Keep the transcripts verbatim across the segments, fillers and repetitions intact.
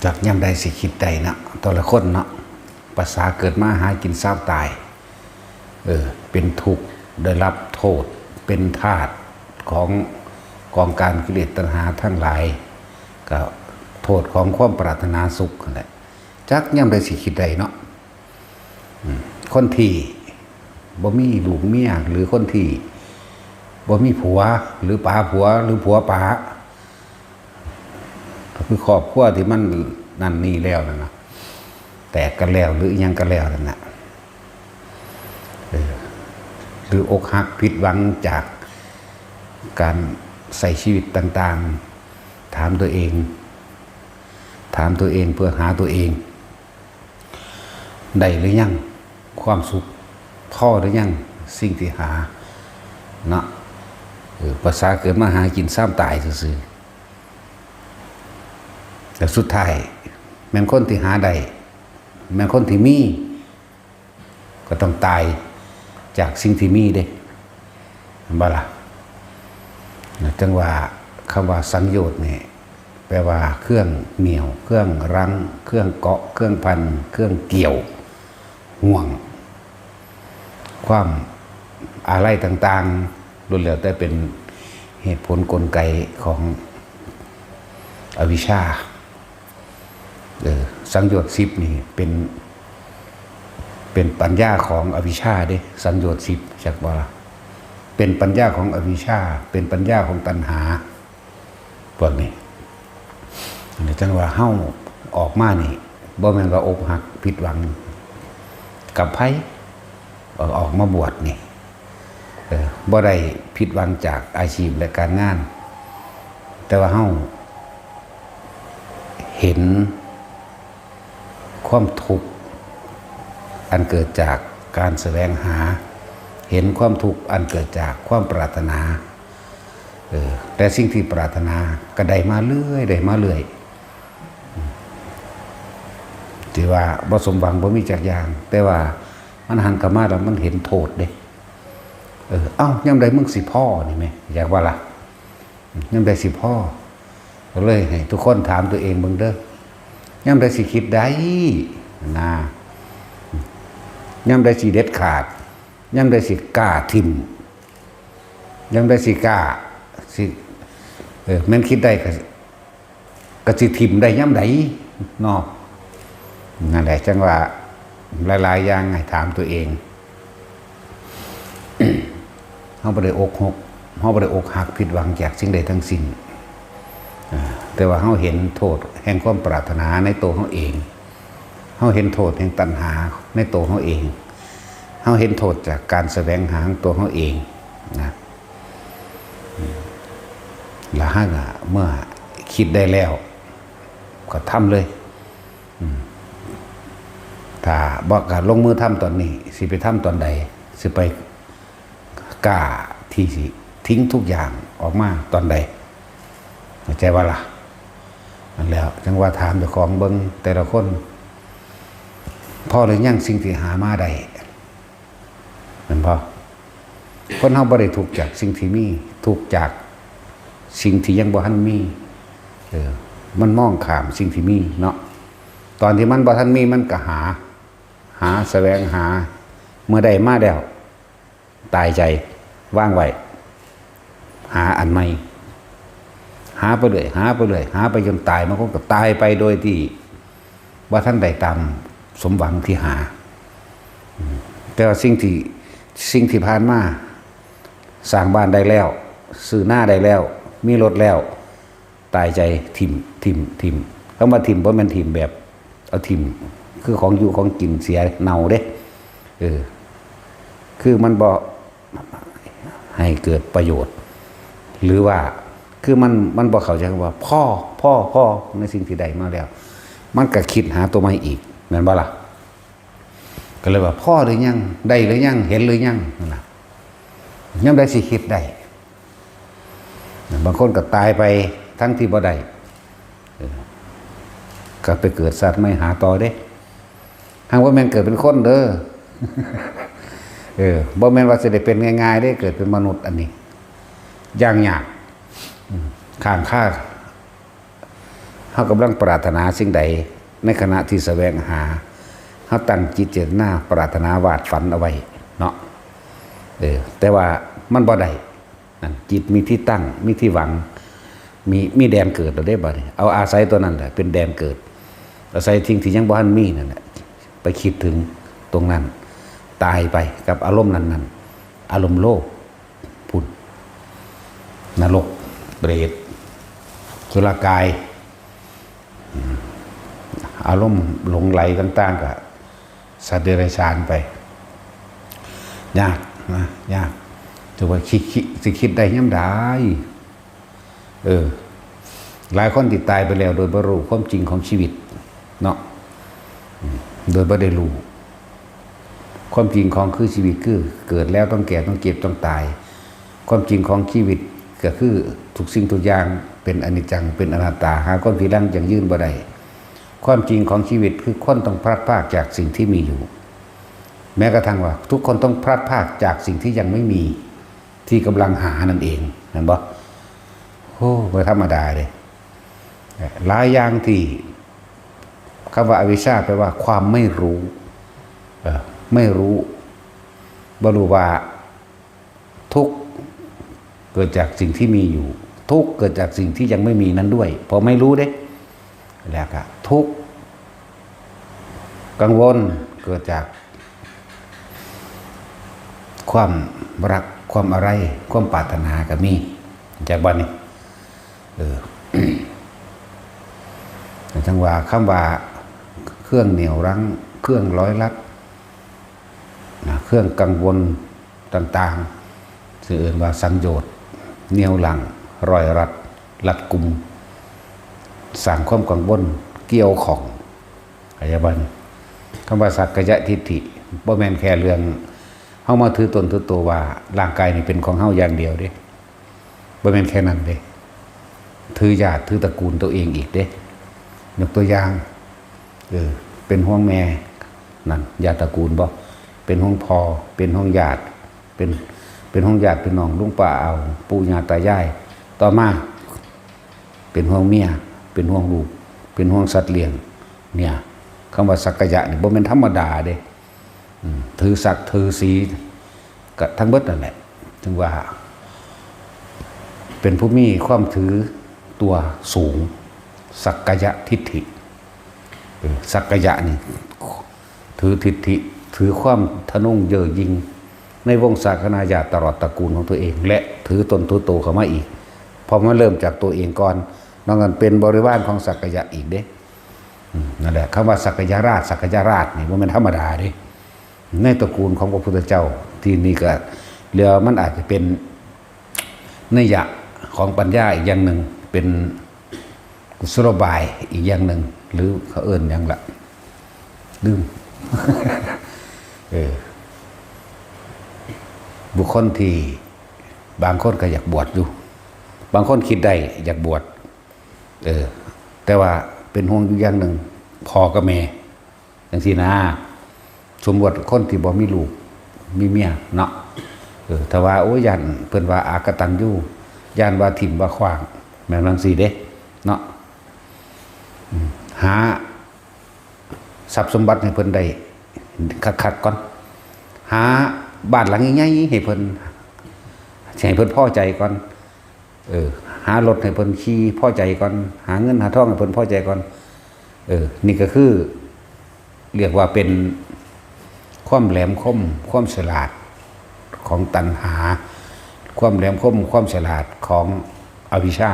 จักยามใดสิคิดได้เนาะ แต่ละคนเนาะ ภาษาเกิดมาหากินซาวตาย เออ เป็นทุกข์ ได้รับโทษ เป็นทาสของกองการกิเลสตัณหาทั้งหลาย ก็โทษของความปรารถนาสุขนั่นแหละ จักยามใดสิคิดได้เนาะ อืม คนที่บ่มีลูกเมีย หรือคนที่บ่มีผัว หรือป๋าผัว หรือผัวป๋า ก็คือครอบครัวที่มันนั่นนี่แล้วนั่นนะ แตกกันแล้วหรืออิหยังกันแล้วนั่นนะ เออ หรืออกหักผิดหวังจากการใช้ชีวิตต่างๆ ถามตัวเอง ถามตัวเองเพื่อหาตัวเอง ได้หรือยังความสุข พอหรือยังสิ่งที่หา เนาะ เออ ภาษาเกิดมาหากินซาวตายซื่อๆ แต่สุดท้าย แม่นคนที่หาได้ แม่นคนที่มี ก็ต้องตายจากสิ่งที่มีเด้ เห็นบ่ล่ะ นะ จังว่าคำว่าสังโยชน์นี่ แปลว่าเครื่องเหนี่ยว เครื่องรั้ง เครื่องเกาะ เครื่องพัน เครื่องเกี่ยว ห่วง ความอาลัยต่างๆ ล้วนแล้วแต่เป็นเหตุผลกลไกของอวิชชา เออ สังโยชน์สิบนี่เป็น เป็นปัญญาของอวิชชาเด้ สังโยชน์สิบ จักบ่ล่ะ เป็นปัญญาของอวิชชา เป็นปัญญาของตัณหา พวกนี้ อันนี้จังว่าเฮาออกมานี่ บ่แม่นว่าอกหักผิดหวังกับไผ ออก ออกมาบวชนี่ เออ บ่ได้ผิดหวังจากอาชีพและการงาน แต่ว่าเฮาเห็นความทุกข์อันเกิดจากการแสวงหา เห็นความทุกข์อันเกิดจากความปรารถนา เออ แต่สิ่งที่ปรารถนาก็ได้มาเรื่อย ได้มาเรื่อย ที่ว่าบ่สมหวังบ่มีจักอย่าง แต่ว่ามันหันกลับมาแล้วมันเห็นโทษเด้ เออ เอ้า ยามใดมึงสิพอนี่แหม อยากว่าล่ะ ยามใดสิพอ ก็เลยให้ทุกคนถามตัวเองเบิ่งเด้อ ยามใดสิคิดได้ นะ ยามใดสิเด็ดขาด ยามใดสิกล้าถิ่ม ยามใดสิกล้า สิ เออ แม่นคิดได้ก็ ก็สิถิ่มได้ยามใดเนาะ นั่นแหละ จังว่าหลายๆอย่างให้ถามตัวเอง เฮาบ่ได้อกหัก เฮาบ่ได้อกหักผิดหวังจากสิ่งใดทั้งสิ้น อ่า แต่ว่าเฮาเห็นโทษแห่งความปรารถนาในตัวเฮาเอง เฮาเห็นโทษแห่งตัณหาในตัวเฮาเอง เฮาเห็นโทษจากการแสวงหาของตัวเฮาเองนะ แล้วเฮาก็เมื่อคิดได้แล้ว ก็ทำเลย อืม ถ้าบ่กล้าลงมือทำตอนนี้ สิไปทำตอนใด สิไปกล้าที่สิทิ้งทุกอย่างออกมาตอนใด เข้าใจบ่ล่ะ นั่นแหละ จังว่าถามเจ้าของเบิ่งแต่ละคน พอหรือยังสิ่งที่หามาได้ แม่นบ่ คนเฮาบ่ได้ทุกข์จากสิ่งที่มี ทุกข์จากสิ่งที่ยังบ่ทันมี เออ มันมองข้ามสิ่งที่มีเนาะ ตอนที่มันบ่ทันมีมันก็หา หาแสวงหา เมื่อได้มาแล้ว ตายใจ วางไว้ หาอันใหม่ หาไปเรื่อย หาไปเรื่อย หาไปจนตาย บางคนก็ตายไปโดยที่บ่ทันได้ตามสมหวังที่หา อืม แต่ว่าสิ่งที่ สิ่งที่ผ่านมา สร้างบ้านได้แล้ว ซื้อนาได้แล้ว มีรถแล้ว ตายใจถิ่ม ถิ่ม ถิ่ม คำว่าถิ่มบ่แม่นถิ่มแบบเอาถิ่ม คือของอยู่ของกินเสียเน่าเด้ เออ คือมันบ่ให้เกิดประโยชน์ หรือว่า คือมัน มันบ่เข้าใจคำว่าพอ พอ พอ ในสิ่งที่ได้มาแล้ว มันก็คิดหาตัวใหม่อีก แม่นบ่ล่ะ ก็เลยว่าพอหรือยัง ได้หรือยัง เห็นหรือยัง นั่นล่ะ ยามใดสิคิดได้ บางคนก็ตายไปทั้งที่บ่ได้ เออ ก็ไปเกิดสัตว์ใหม่หาต่อเด้ หากว่าแม่นเกิดเป็นคนเด้อ เออ บ่แม่นว่าสิได้เป็นง่ายๆเด้ เกิดเป็นมนุษย์อันนี้ อย่างยาก อืม ค้างคา เฮากำลังปรารถนาสิ่งใด ในขณะที่แสวงหา เฮาตั้งจิตเจตนาปรารถนาวาดฝันเอาไว้เนาะ เออ แต่ว่ามันบ่ได้ นั่น จิตมีที่ตั้ง มีที่หวัง มี มีแดนเกิดแล้วเด้บัดนี้ เอาอาศัยตัวนั้นแหละเป็นแดนเกิด อาศัยสิ่งที่ยังบ่ทันมีนั่นแหละ ไปคิดถึงตรงนั้น ตายไปกับอารมณ์นั้นๆ อารมณ์โลภ พุทธ นรก เปรต สุรกาย อารมณ์หลงไหลต่างๆ ก็สัตว์เดรัจฉานไป ยากนะ ยาก จะว่าคิด คิด สิคิดได้ยามใด เออ หลายคนที่ตายไปแล้วโดยบ่รู้ความจริงของชีวิตเนาะ อืม โดยบ่ได้รู้ ความจริงของคือชีวิตคือเกิดแล้วต้องแก่ต้องเจ็บต้องตาย ความจริงของชีวิตก็คือทุกสิ่งทุกอย่างเป็นอนิจจัง เป็นอนัตตา หาความทีหลังยั่งยืนบ่ได้ ความจริงของชีวิตคือคนต้องพลัดพรากจากสิ่งที่มีอยู่ แม้กระทั่งว่าทุกคนต้องพลัดพรากจากสิ่งที่ยังไม่มี ที่กำลังหานั่นเอง เห็นบ่ โอ้ บ่ธรรมดาเด้ หลายอย่างที่ คำว่าอวิชชาแปลว่าความไม่รู้ เอ่อ ไม่รู้ บ่รู้ว่าทุกข์เกิดจากสิ่งที่มีอยู่ ทุกข์เกิดจากสิ่งที่ยังไม่มีนั้นด้วย พอไม่รู้เด้ แล้วก็ทุกข์ กังวลเกิดจาก ความรัก ความอะไร ความปรารถนาก็มี จากบ้านนี้ เออ จั่งว่าคำว่าเครื่องเหนี่ยวรั้ง เครื่องร้อยรัดนะ เครื่องกังวลต่างๆ ซึ่งเอิ้นว่าสังโยชน์ เหนี่ยวรั้ง ร้อยรัด รัดกุม สร้างความกังวล เกี่ยวข้อง เข้าใจบ่ คำว่าสักกายทิฏฐิ บ่แม่นแค่เรื่องเฮามาถือตนถือตัวว่าร่างกายนี่เป็นของเฮาอย่างเดียวเด้ บ่แม่นแค่นั้นเด้ ถือญาติถือตระกูลตัวเองอีกเด้ ยกตัวอย่าง เออ เป็นห่วงแม่ นั่น ญาติตระกูลบ่ เป็นห่วงพ่อ เป็นห่วงญาติ เป็น เป็นห่วงญาติพี่น้อง ลุงป้าอา ปู่ย่าตายาย ต่อมา เป็นห่วงเมีย เป็นห่วงลูก เป็นห่วงสัตว์เลี้ยง เนี่ย คำว่าสักกายะนี่บ่แม่นธรรมดาเด้ อืม ถือศักดิ์ถือศรี ก็ทั้งเบิดนั่นแหละ ถึงว่า เป็นผู้มีความถือตัวสูง สักกายะทิฏฐิ เออ สักกายะนี่ ถือทิฏฐิ ถือความทะนงเย่อหยิ่ง ในวงศาคณาญาติตลอดตระกูลของตัวเอง และถือตนถือโตเข้ามาอีก เพราะมันเริ่มจากตัวเองก่อน นอกนั้นเป็นบริวารของสักกายะอีกเด้ อืม นั่นแหละ คำว่าสักกายราช สักกายราชนี่บ่แม่นธรรมดาเด้ ในตระกูลของพระพุทธเจ้า ที่นี่ก็ เรียกว่ามันอาจจะเป็นนัยยะของปัญญาอีกอย่างหนึ่ง เป็นกุศโลบายอีกอย่างหนึ่ง หรือเขาเอิ้นหยังละ ลืม เออ บุคคลที่บางคนก็อยากบวชอยู่ บางคนคิดได้อยากบวช เออ แต่ว่าเป็นห่วงอยู่อย่างหนึ่ง พ่อกับแม่ จั่งซี้นะ สมมุติคนที่บ่มีลูก มีเมียเนาะ เออ ถ้าว่า โอ้ย ย้านเพิ่นว่าอากตัญญู ย้านว่าถิ่มว่าขว้าง แม่นจั่งซี้เด้ เนาะ อืม หาทรัพย์สมบัติให้เพิ่นได้คักๆก่อน หาบ้านหลังใหญ่ๆให้เพิ่น ให้เพิ่นพอใจก่อน เออ หารถให้เพิ่นขี่พอใจก่อน หาเงินหาทองให้เพิ่นพอใจก่อน เออ นี่ก็คือ เรียกว่าเป็นความแหลมคม ความฉลาดของตัณหา ความแหลมคม ความฉลาดของอวิชชา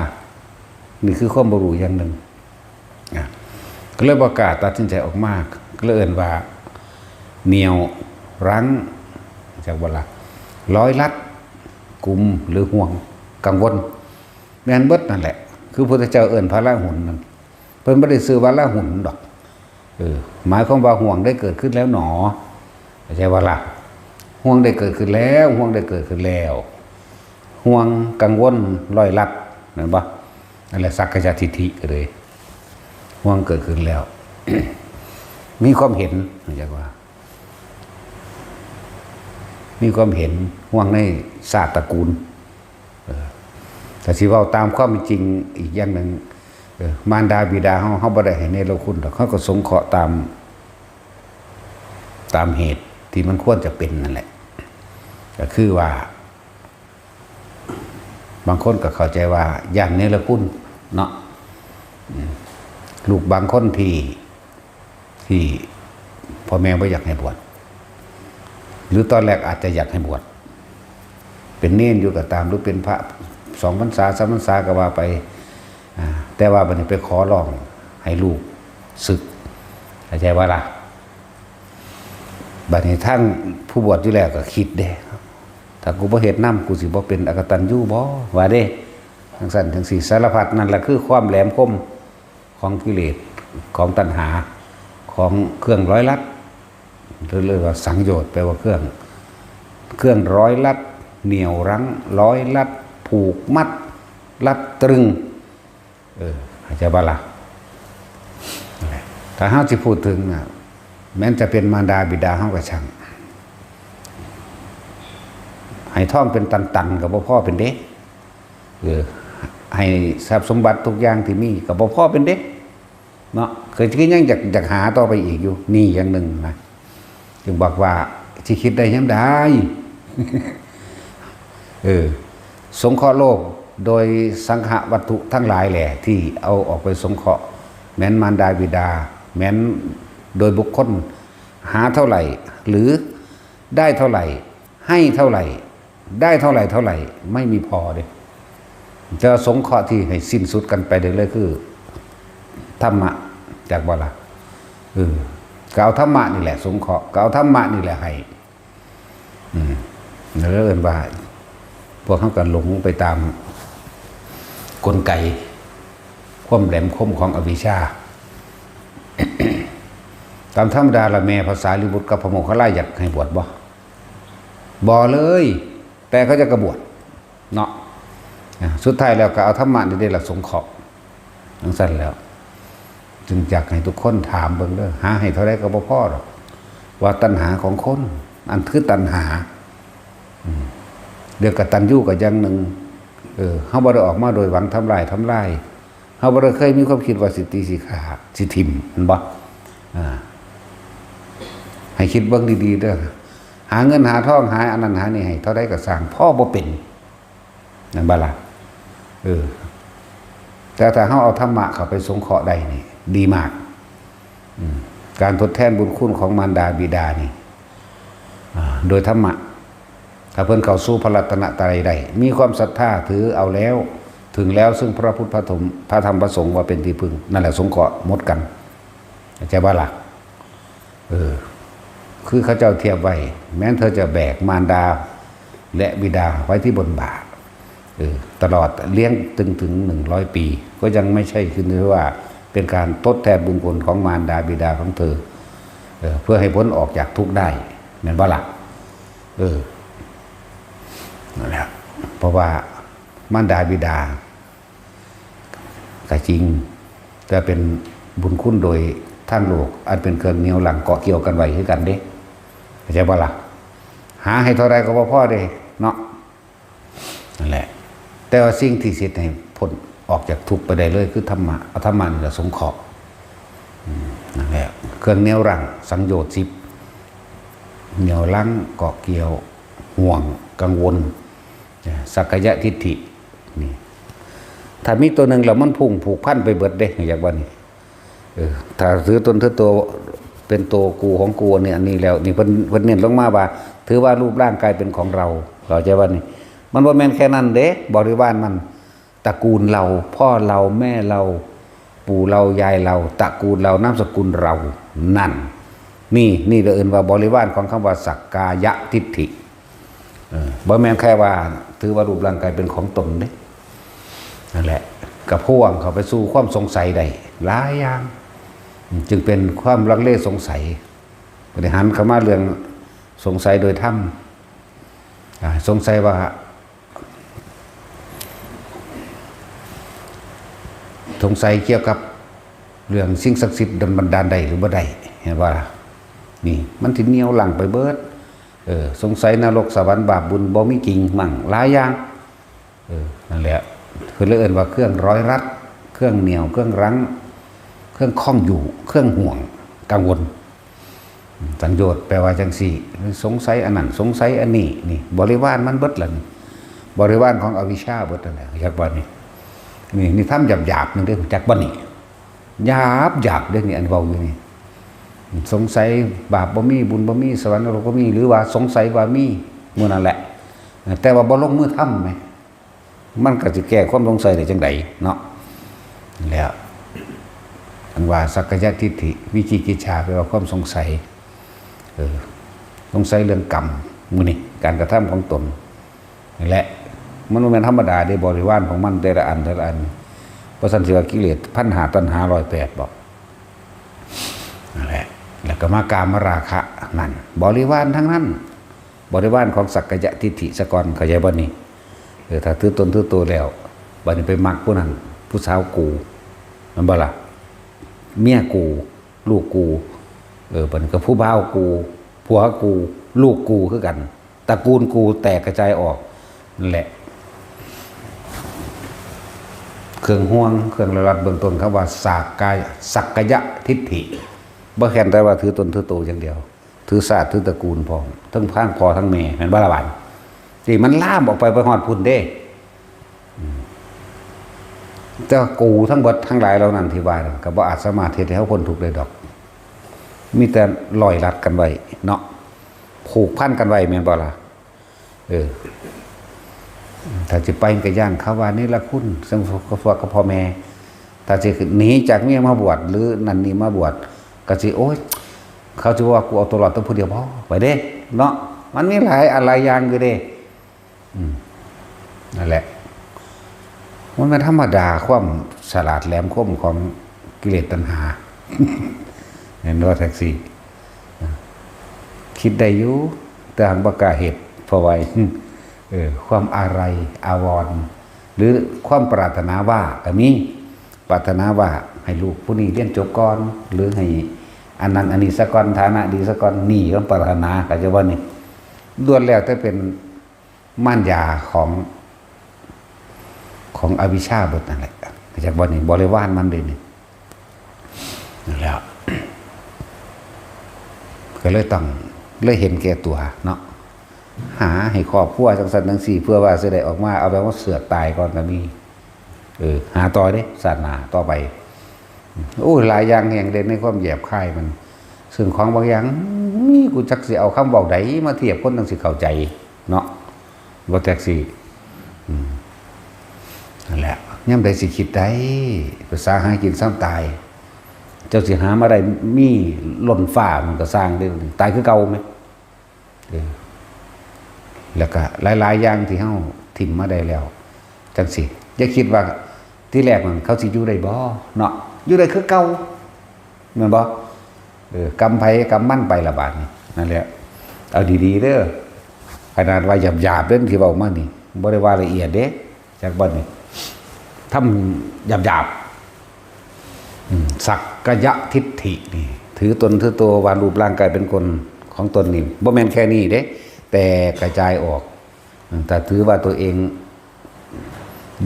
นี่คือความบ่รู้อย่างหนึ่ง นะ ก็เลยบ่กล้าตัดสินใจออกมา ก็เลยเอิ้นว่า เหนี่ยวรั้ง จักบ่ล่ะ ร้อยรัด กุม หรือห่วง กังวล แม่นเบิดนั่นแหละ คือพุทธเจ้าเอิ้นพระราหุลนั่น เพิ่นบ่ได้ชื่อว่าราหุลดอก เออ หมายความว่าห่วงได้เกิดขึ้นแล้วหนอ เข้าใจบ่ล่ะ ห่วงได้เกิดขึ้นแล้ว ห่วงได้เกิดขึ้นแล้ว ห่วงกังวลร้อยรัด แม่นบ่ นั่นแหละสักกายทิฏฐิก็เลย ห่วงเกิดขึ้นแล้ว มีความเห็น จักว่า มีความเห็นห่วงในชาติตระกูล เออ แต่สิเว้าตามความเป็นจริงอีกอย่างหนึ่ง เออ มารดาบิดาเฮา เฮาบ่ได้ให้เนรคุณดอก เฮาก็สงเคราะห์ตาม ตามเหตุที่มันควรจะเป็นนั่นแหละ ก็คือว่า บางคนก็เข้าใจว่าย้านเนรคุณเนาะ อืม ลูกบางคนที่ ที่พ่อแม่บ่อยากให้บวช หรือตอนแรกอาจจะอยากให้บวช เป็นเณรอยู่ก็ตาม หรือเป็นพระสองพรรษาสามพรรษาก็ว่าไป อ่า แต่ว่าบัดนี้ไปขอร้องให้ลูกสึก เข้าใจบ่ล่ะ? บัดนี้ทางผู้บวชอยู่แล้วก็คิดเด้ ถ้ากูบ่เฮ็ดนำ กูสิบ่เป็นอกตัญญูบ่ ว่าเด้ จั่งซั้นจั่งซี้ สารพัดนั่นล่ะคือความแหลมคมของกิเลส ของตัณหา ของเครื่องร้อยลัด เรียกว่าสังโยชน์ แปลว่าเครื่อง เครื่องร้อยลัด เหนี่ยวรั้ง ร้อยลัด ผูกมัด รัดตรึง เออ เข้าใจบ่ล่ะ? ถ้าเฮาสิพูดถึงน่ะ แม้นจะเป็นมารดาบิดาเฮาก็ช่าง ให้ท้องเป็นตันๆ ก็บ่พอเป็นเด้ เออ ให้ทรัพย์สมบัติทุกอย่างที่มีก็บ่พอเป็นเด้ เนาะ คือ คือยังอยาก อยากหาต่อไปอีกอยู่ นี่อย่างหนึ่งนะ จึงบอกว่าสิคิดได้ยามใด เออ สงเคราะห์โลกโดยสังฆวัตถุทั้งหลายแหละ ที่เอาออกไปสงเคราะห์ แม้นมารดาบิดา แม้นโดยบุคคล หาเท่าไหร่ หรือได้เท่าไหร่ ให้เท่าไหร่ ได้เท่าไหร่เท่าไหร่ ไม่มีพอเด้ จะสงเคราะห์ที่ให้สิ้นสุดกันไปได้เลยคือ ธรรมะ จักบ่ล่ะ เออ ก็เอาธรรมะนี่แหละสงเคราะห์ ก็เอาธรรมะนี่แหละให้ อืม แล้วเอิ้นว่า พวกเฮาก็หลงไปตามกลไก ความแหลมคมของอวิชชา ตามธรรมดาละแม่พระสารีบุตรกับพระโมคคัลลาอยากให้บวชบ่? บ่เลย แต่เขาเจ้าก็บวชเนาะ อ่า สุดท้ายแล้วก็เอาธรรมะนี่เด้ละสงเคราะห์ จั่งซั้นแล้ว จึงอยากให้ทุกคนถามเบิ่งเด้อ หาให้เท่าใดก็บ่พอดอก ว่าตัณหาของคน อันคือตัณหา อืม เรื่องกตัญญูก็อย่างหนึ่ง เออ เฮาบ่ได้ออกมาโดยหวังทำลาย ทำลาย เฮาบ่ได้เคยมีความคิดว่าสิตีสิฆ่า สิถิ่ม แม่นบ่? อ่า ให้คิดเบิ่งดีๆเด้อ หาเงินหาทอง หาอันนั้นหานี่ให้เท่าใดก็ซ่าง พอบ่เป็น แม่นบ่ล่ะ? เออ แต่ถ้าเฮาเอาธรรมะเข้าไปสงเคราะห์ได้นี่ ดีมาก อืม การทดแทนบุญคุณของมารดาบิดานี่ อ่า โดยธรรมะ ถ้าเพิ่นเข้าสู่พระรัตนตรัยได้ มีความศรัทธาถือเอาแล้ว ถึงแล้วซึ่งพระพุทธ พระธรรม พระธรรม พระสงฆ์ว่าเป็นที่พึ่ง นั่นแหละสงเคราะห์หมดกัน เข้าใจบ่ล่ะ? เออ คือเขาเจ้าเทียบไว้ แม้นเธอจะแบกมารดาและบิดาไว้ที่บนบ่า เออ ตลอดเลี้ยงจนถึงหนึ่งร้อยปี ก็ยังไม่ใช่ คือว่าเป็นการทดแทนบุญคุณของมารดาบิดาของเธอ เออ เพื่อให้พ้นออกจากทุกข์ได้ แม่นบ่ล่ะ? เออ นั่นแหละ เพราะว่ามารดาบิดา ก็จริง แต่เป็นบุญคุณโดยทางโลก อันเป็นเครื่องเหนี่ยวรั้งเกาะเกี่ยวกันไว้คือกันเด้ เข้าใจบ่ล่ะ? หาให้เท่าใดก็บ่พอเด้เนาะ นั่นแหละ แต่ว่าสิ่งที่สิเฮ็ดให้พ้นออกจากทุกข์ไปได้เลยคือธรรมะ เอาธรรมะนี่ล่ะสงเคราะห์ อืม นั่นแหละ เครื่องเหนี่ยวรั้ง สังโยชน์สิบ เหนี่ยวรั้ง เกาะเกี่ยว ห่วง กังวล สักกายทิฏฐิ นี่ ถ้ามีตัวหนึ่งแล้วมันพุ่งผูกพันไปเบิดเด้ อยากว่านี่ เออ ถ้าถือตนถือตัวเป็นตัวกูของกูเนี่ย อันนี้แล้ว นี่เพิ่น เพิ่นเน้นลงมาว่า ถือว่ารูปร่างกายเป็นของเรา เข้าใจว่านี่ มันบ่แม่นแค่นั้นเด้ บริวารมัน ตระกูลเรา พ่อเรา แม่เรา ปู่เรา ยายเรา ตระกูลเรา นามสกุลเรา นั่น นี่ นี่เราเอิ้นว่าบริวารของคำว่าสักกายทิฏฐิ เออ บ่แม่นแค่ว่าถือว่ารูปร่างกายเป็นของตนเด้ นั่นแหละ ก็พ่วงเข้าไปสู่ความสงสัยได้หลายอย่าง จึงเป็นความลังเลสงสัย บริหารเข้ามาเรื่องสงสัยโดยธรรม อ่า สงสัยว่า สงสัยเกี่ยวกับเรื่องสิ่งศักดิ์สิทธิ์ดลบันดาลได้หรือบ่ได้ เห็นบ่ล่ะ? นี่ มันสิเหนี่ยวรั้งไปเบิด เออ สงสัยนรกสวรรค์บาปบุญบ่มีจริงมั่ง หลายอย่าง เออ นั่นแหละ เพิ่นเลยเอิ้นว่าเครื่องร้อยรัด เครื่องเหนี่ยว เครื่องรั้ง เครื่องข้องอยู่ เครื่องห่วง กังวล สัญโยชน์แปลว่าจังซี่ สงสัยอันนั้น สงสัยอันนี้ นี่ บริวารมันเบิดละนี่ บริวารของอวิชชาเบิดนั่นแหละ จักว่านี่ นี่ นี่ธรรมหยาบๆ นึงเด้ จักว่านี่ หยาบๆ เด้ นี่ อันเว้าอยู่นี่ สงสัยบาปบ่มี บุญบ่มี สวรรค์นรกบ่มี หรือว่าสงสัยว่ามี มื้อนั้นแหละ แต่ว่าบ่ลงมือทำแหม มันก็สิแก้ความสงสัยได้จังใดเนาะ แล้ว อันว่าสักกายทิฏฐิ วิจิกิจฉา แปลว่าความสงสัย เออ สงสัยเรื่องกรรม มื้อนี้ การกระทำของตน นี่แหละ มันบ่แม่นธรรมดาเด้ บริวารของมันแต่ละอัน แต่ละอัน เพราะฉะนั้นสิว่ากิเลส พันห้า ตัณหา ร้อยแปด บอก นั่นแหละ แล้วก็มากามราคะ นั่น บริวารทั้งนั้น บริวารของสักกายทิฏฐิซะก่อน เข้าใจบ่นี่ เออ ถ้าถือตนถือตัวแล้ว บัดนี้ไปมักผู้นั้น ผู้สาวกู แม่นบ่ล่ะ เมียกู ลูกกู เออ บัดนี้ก็ผู้บ่าวกู ผัวกู ลูกกูคือกัน ตระกูลกูแตกกระจายออก นั่นแหละ เครื่องห่วง เครื่องระลัดเบื้องต้น คำว่าสักกาย สักกายทิฏฐิ บ่แค่นแต่ว่าถือตนถือตัวอย่างเดียว ถือชาติถือตระกูลพร้อม ทั้งทางพ่อทั้งแม่ แม่นบ่ล่ะบาด ที่มันลามออกไป ไปฮอดพุ้นเด้ อืม แต่ว่ากูทั้งเบิดทั้งหลายเหล่านั้นที่ว่านั่น ก็บ่อาจสามารถเฮ็ดให้เฮาพ้นทุกข์ได้ดอก มีแต่ร้อยรัดกันไว้เนาะ ผูกพันกันไว้ แม่นบ่ล่ะ เออ ถ้าสิไปก็ย้านเขาว่าเนรคุณ ซึ่งกับพ่อแม่ ถ้าสิหนีจากเมียมาบวช หรือนั่นนี่มาบวช ก็สิ โอ๊ย เขาสิว่ากูเอาตัวรอดแต่ผู้เดียว พอ ไปเด้ เนาะ มันมีหลายอันหลายอย่างอยู่เด้ อืม นั่นแหละ มันเป็นธรรมดา ความฉลาดแหลมคมของกิเลสตัณหา เห็นว่าแท็กซี่ คิดได้อยู่ แต่หากบ่กล้าเฮ็ด เพราะว่า เออ ความอาลัยอาวรณ์ หรือความปรารถนาว่าก็มี ปรารถนาว่าให้ลูกผู้นี้เรียนจบก่อน หรือให้อันนั้นอันนี้ซะก่อน ฐานะดีซะก่อน นี่ก็ปรารถนา เข้าใจบ่นี่ ล้วนแล้วแต่เป็นมารยาของ ของอวิชชาเบิดนั่นแหละ เข้าใจบ่นี่ บริวารมันเด้นี่ นั่นแหล้ว ก็เลยต้อง เลยเห็นแก่ตัวเนาะ หาให้ครอบครัวจังซั่นจังซี่ เพื่อว่าสิได้ออกมา เอาแบบว่าเสือกตายก่อนก็มี เออ หาต่อเด้ ชาติหน้าต่อไป โอ้ย หลายอย่างแฮงเด้ ในความแยบคายมัน ซึ่งของบางอย่าง มี กูจักสิเอาคำเว้าใดมาเทียบคนจั่งสิเข้าใจเนาะ บ่แท็กซี่ อืม นั่นแหละ ยามใดสิคิดได้ ภาษาหากินซ้ำตาย เจ้าสิหามาได้มีล้นฟ้ามันก็ซ่างเด้ ตายคือเก่าแหม เออ แล้วก็หลายๆอย่างที่เฮาถิ่มมาได้แล้ว จั่งซี้ อย่าคิดว่าทีแรกนั่นเขาสิอยู่ได้บ่เนาะ อยู่ได้คือเก่า แม่นบ่ เออ กรรมไผกรรมมันไปละบาดนี้ นั่นแหละ เอาดีๆเด้อ ขนาดว่าหยาบๆเด้อที่เว้ามานี่ บ่ได้ว่าละเอียดเด้ จักบ่นี่ ทำหยาบๆ อืม สักกายทิฏฐินี่ ถือตนถือตัวว่ารูปร่างกายเป็นคนของตนนี่ บ่แม่นแค่นี้เด้ แต่กระจายออก อืม แต่ถือว่าตัวเอง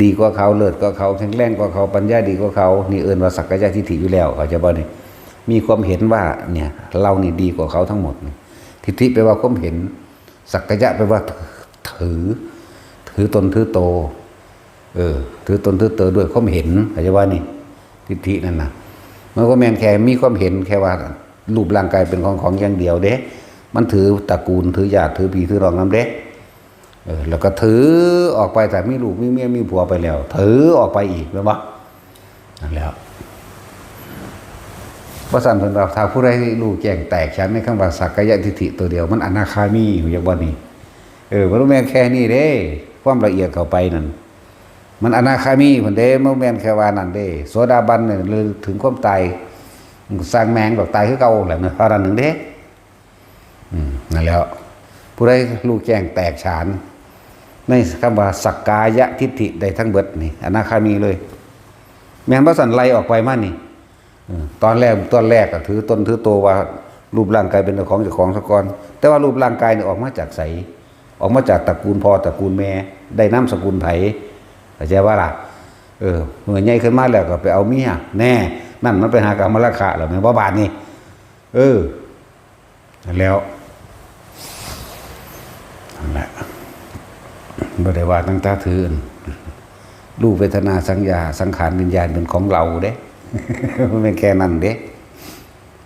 ดีกว่าเขา เลิศกว่าเขา แข็งแรงกว่าเขา ปัญญาดีกว่าเขา นี่เอิ้นว่าสักกายทิฏฐิอยู่แล้ว เข้าใจบ่นี่ มีความเห็นว่าเนี่ย เรานี่ดีกว่าเขาทั้งหมดนี่ ทิฏฐิแปลว่าความเห็น สักกายะแปลว่าถือ ถือตนถือโต เออ ถือตนถือโตด้วยความเห็น เข้าใจว่านี่ ทิฏฐินั่นน่ะ มันก็แม่นแค่มีความเห็นแค่ว่ารูปร่างกายเป็นของของอย่างเดียวเด้ มันถือตระกูล ถือญาติ ถือพี่ถือน้องนำเด้ เออ แล้วก็ถือออกไป ถ้ามีลูกมีเมียมีผัวไปแล้ว ถือออกไปอีก แม่นบ่ นั่นแหล้ว ว่าซั่นเพิ่นว่า ถ้าผู้ใดรู้แจ้งแตกฉานในคำว่าสักกายทิฏฐิตัวเดียว มันอนาคามี ฮู้จักบ่นี่ เออ มันบ่แม่นแค่นี้เด้ ความละเอียดเข้าไปนั่น มันอนาคามีพุ้นเด้ มันบ่แม่นแค่ว่านั่นเด้ โสดาบันเนี่ย หรือถึงความตาย มันก็ซ่างแม่งดอก ตายคือเก่าแหละ เท่านั้นหนึ่งเด้ อืม นั่นแหล้ว ผู้ใดรู้แจ้งแตกฉาน ในคำว่าสักกายทิฏฐิได้ทั้งเบิดนี่ อนาคามีเลย แม่นบ่ซั่น ไล่ออกไปมานี่ เออ ตอนแรก ตอนแรกก็ถือตนถือตัวว่ารูปร่างกายเป็นของเจ้าของซะก่อน แต่ว่ารูปร่างกายนี่ออกมาจากไส ออกมาจากตระกูลพ่อตระกูลแม่ ได้นามสกุลไผ เข้าใจบ่ล่ะ เออ เมื่อใหญ่ขึ้นมาแล้วก็ไปเอาเมีย แน่ นั่นมันไปหากามราคะแล้วแม่นบ่บาดนี้ เออ นั่นแล้ว นั่นแหละ บ่ได้ว่าตั้งแต่ถืออัน รูปเวทนาสัญญาสังขารวิญญาณเป็นของเราเด้ มันเป็นแค่นั้นเด้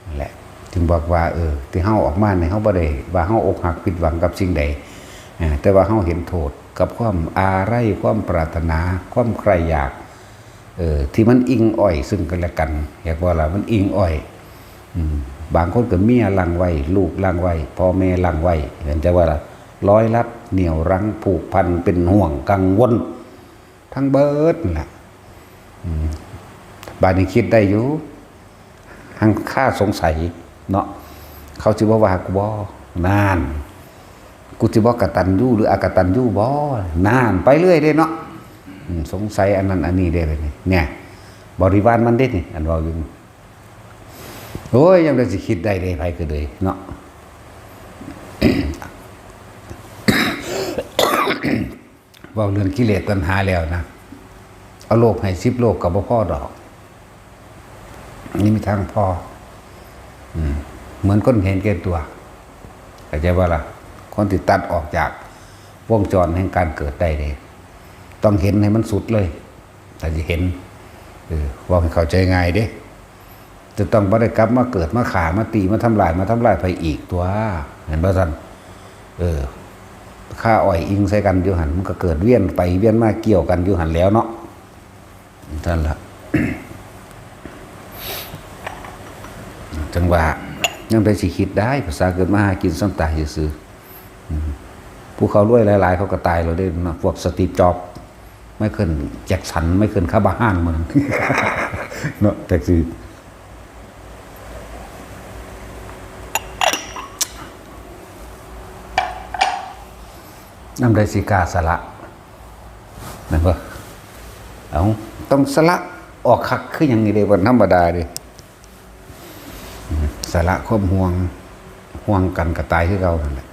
นั่นแหละ จึงบอกว่า เออ ที่เฮาออกมาเนี่ย เฮาบ่ได้ว่าเฮาอกหักผิดหวังกับสิ่งใด เออ แต่ว่าเฮาเห็นโทษกับความอาลัย ความปรารถนา ความใคร่อยาก เออ ที่มันอิงอ้อยซึ่งกันและกัน อยากว่าล่ะ มันอิงอ้อย อืม บางคนก็เมียลังไว้ ลูกลังไว้ พ่อแม่ลังไว้ เห็นใจว่าล่ะ ร้อยลัดเหนี่ยวรั้งผูกพันเป็นห่วงกังวล ทั้งเบิดนั่นแหละ อืม บาดนี้คิดได้อยู่ หังคาสงสัยเนาะ เขาสิบ่ว่ากูบ่ นาน กูสิบ่กตัญญูหรืออกตัญญูบ่ นาน ไปเรื่อยเด้เนาะ อืม สงสัยอันนั้นอันนี้เด้ เนี่ย บริวารมันเด้นี่ อันเว้าอยู่ โอ้ย ยังได้สิคิดได้เด้ ไผก็เลยเนาะ เว้าเรื่องกิเลสตัณหาแล้วนะ เอาโลกให้สิบโลกก็บ่พอดอก นี่มีทางพอ อืม เหมือนคนเห็นแก่ตัว เข้าใจบ่ล่ะ คนที่ตัดออกจากวงจรแห่งการเกิดได้เด้ ต้องเห็นให้มันสุดเลย ถ้าสิเห็น เออ เว้าให้เข้าใจง่ายเด้ จะต้องบ่ได้กลับมาเกิดมาฆ่ามาตีมาทำลายมาทำลายไผอีกตัว เห็นบ่ซั่น เออ ฆ่าอ้อยอิงใส่กันอยู่หั่น มันก็เกิดเวียนไปเวียนมาเกี่ยวกันอยู่หั่นแล้วเนาะ นั่นล่ะ จังว่า ยังได้สิคิดได้ ภาษาเกิดมาหากินซ้ำตายซื่อๆ อืม ผู้เขารวยหลายๆ เขาก็ตายแล้วเด้เนาะ พวกสตีฟจ็อบส์ ไมเคิลแจ็คสัน ไมเคิลคาบาฮาน หมด เนาะ แต่สิ นำได้สิกล้าสละ แม่นบ่ เอ้า ต้องสละออกคักคือหยังนี่เด้ บ่ธรรมดาเด้ อืม สละความห่วง ห่วงกันก็ตายคือเก่านั่นแหละ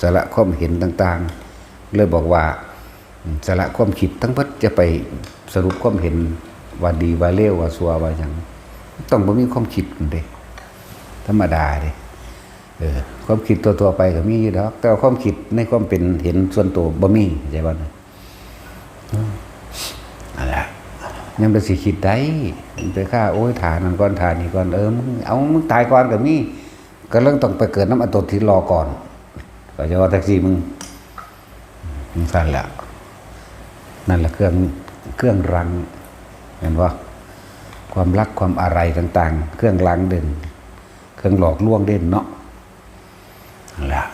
สละความเห็นต่างๆ เลยบอกว่า อืม สละความคิดทั้งเบิด จะไปสรุปความเห็นว่าดีว่าเลวว่าชั่วว่าหยัง ต้องบ่มีความคิดนั่นเด้ ธรรมดาเด้ เออ ความคิดทั่วๆ ไปก็มีอยู่ดอก แต่ว่าความคิดในความเป็นเห็นส่วนตัวบ่มี เข้าใจบ่นะ? อืม นั่นแหละ ยังไปสิคิดได้ ไปฆ่า โอ้ย ท่านั่นก่อน ท่านี้ก่อน เออ มึง เอา มึงตายก่อนก็มี ก็เรื่องต้องไปเกิดนำอันตัวที่รอก่อน ก็จะว่าแท็กซี่มึง มึงสั่นแหละ นั่นแหละเครื่อง เครื่องรัง เห็นบ่ ความรักความอาลัยต่างๆ เครื่องรังเด่น เครื่องหลอกลวงเด่นเนาะ นั่นแหละ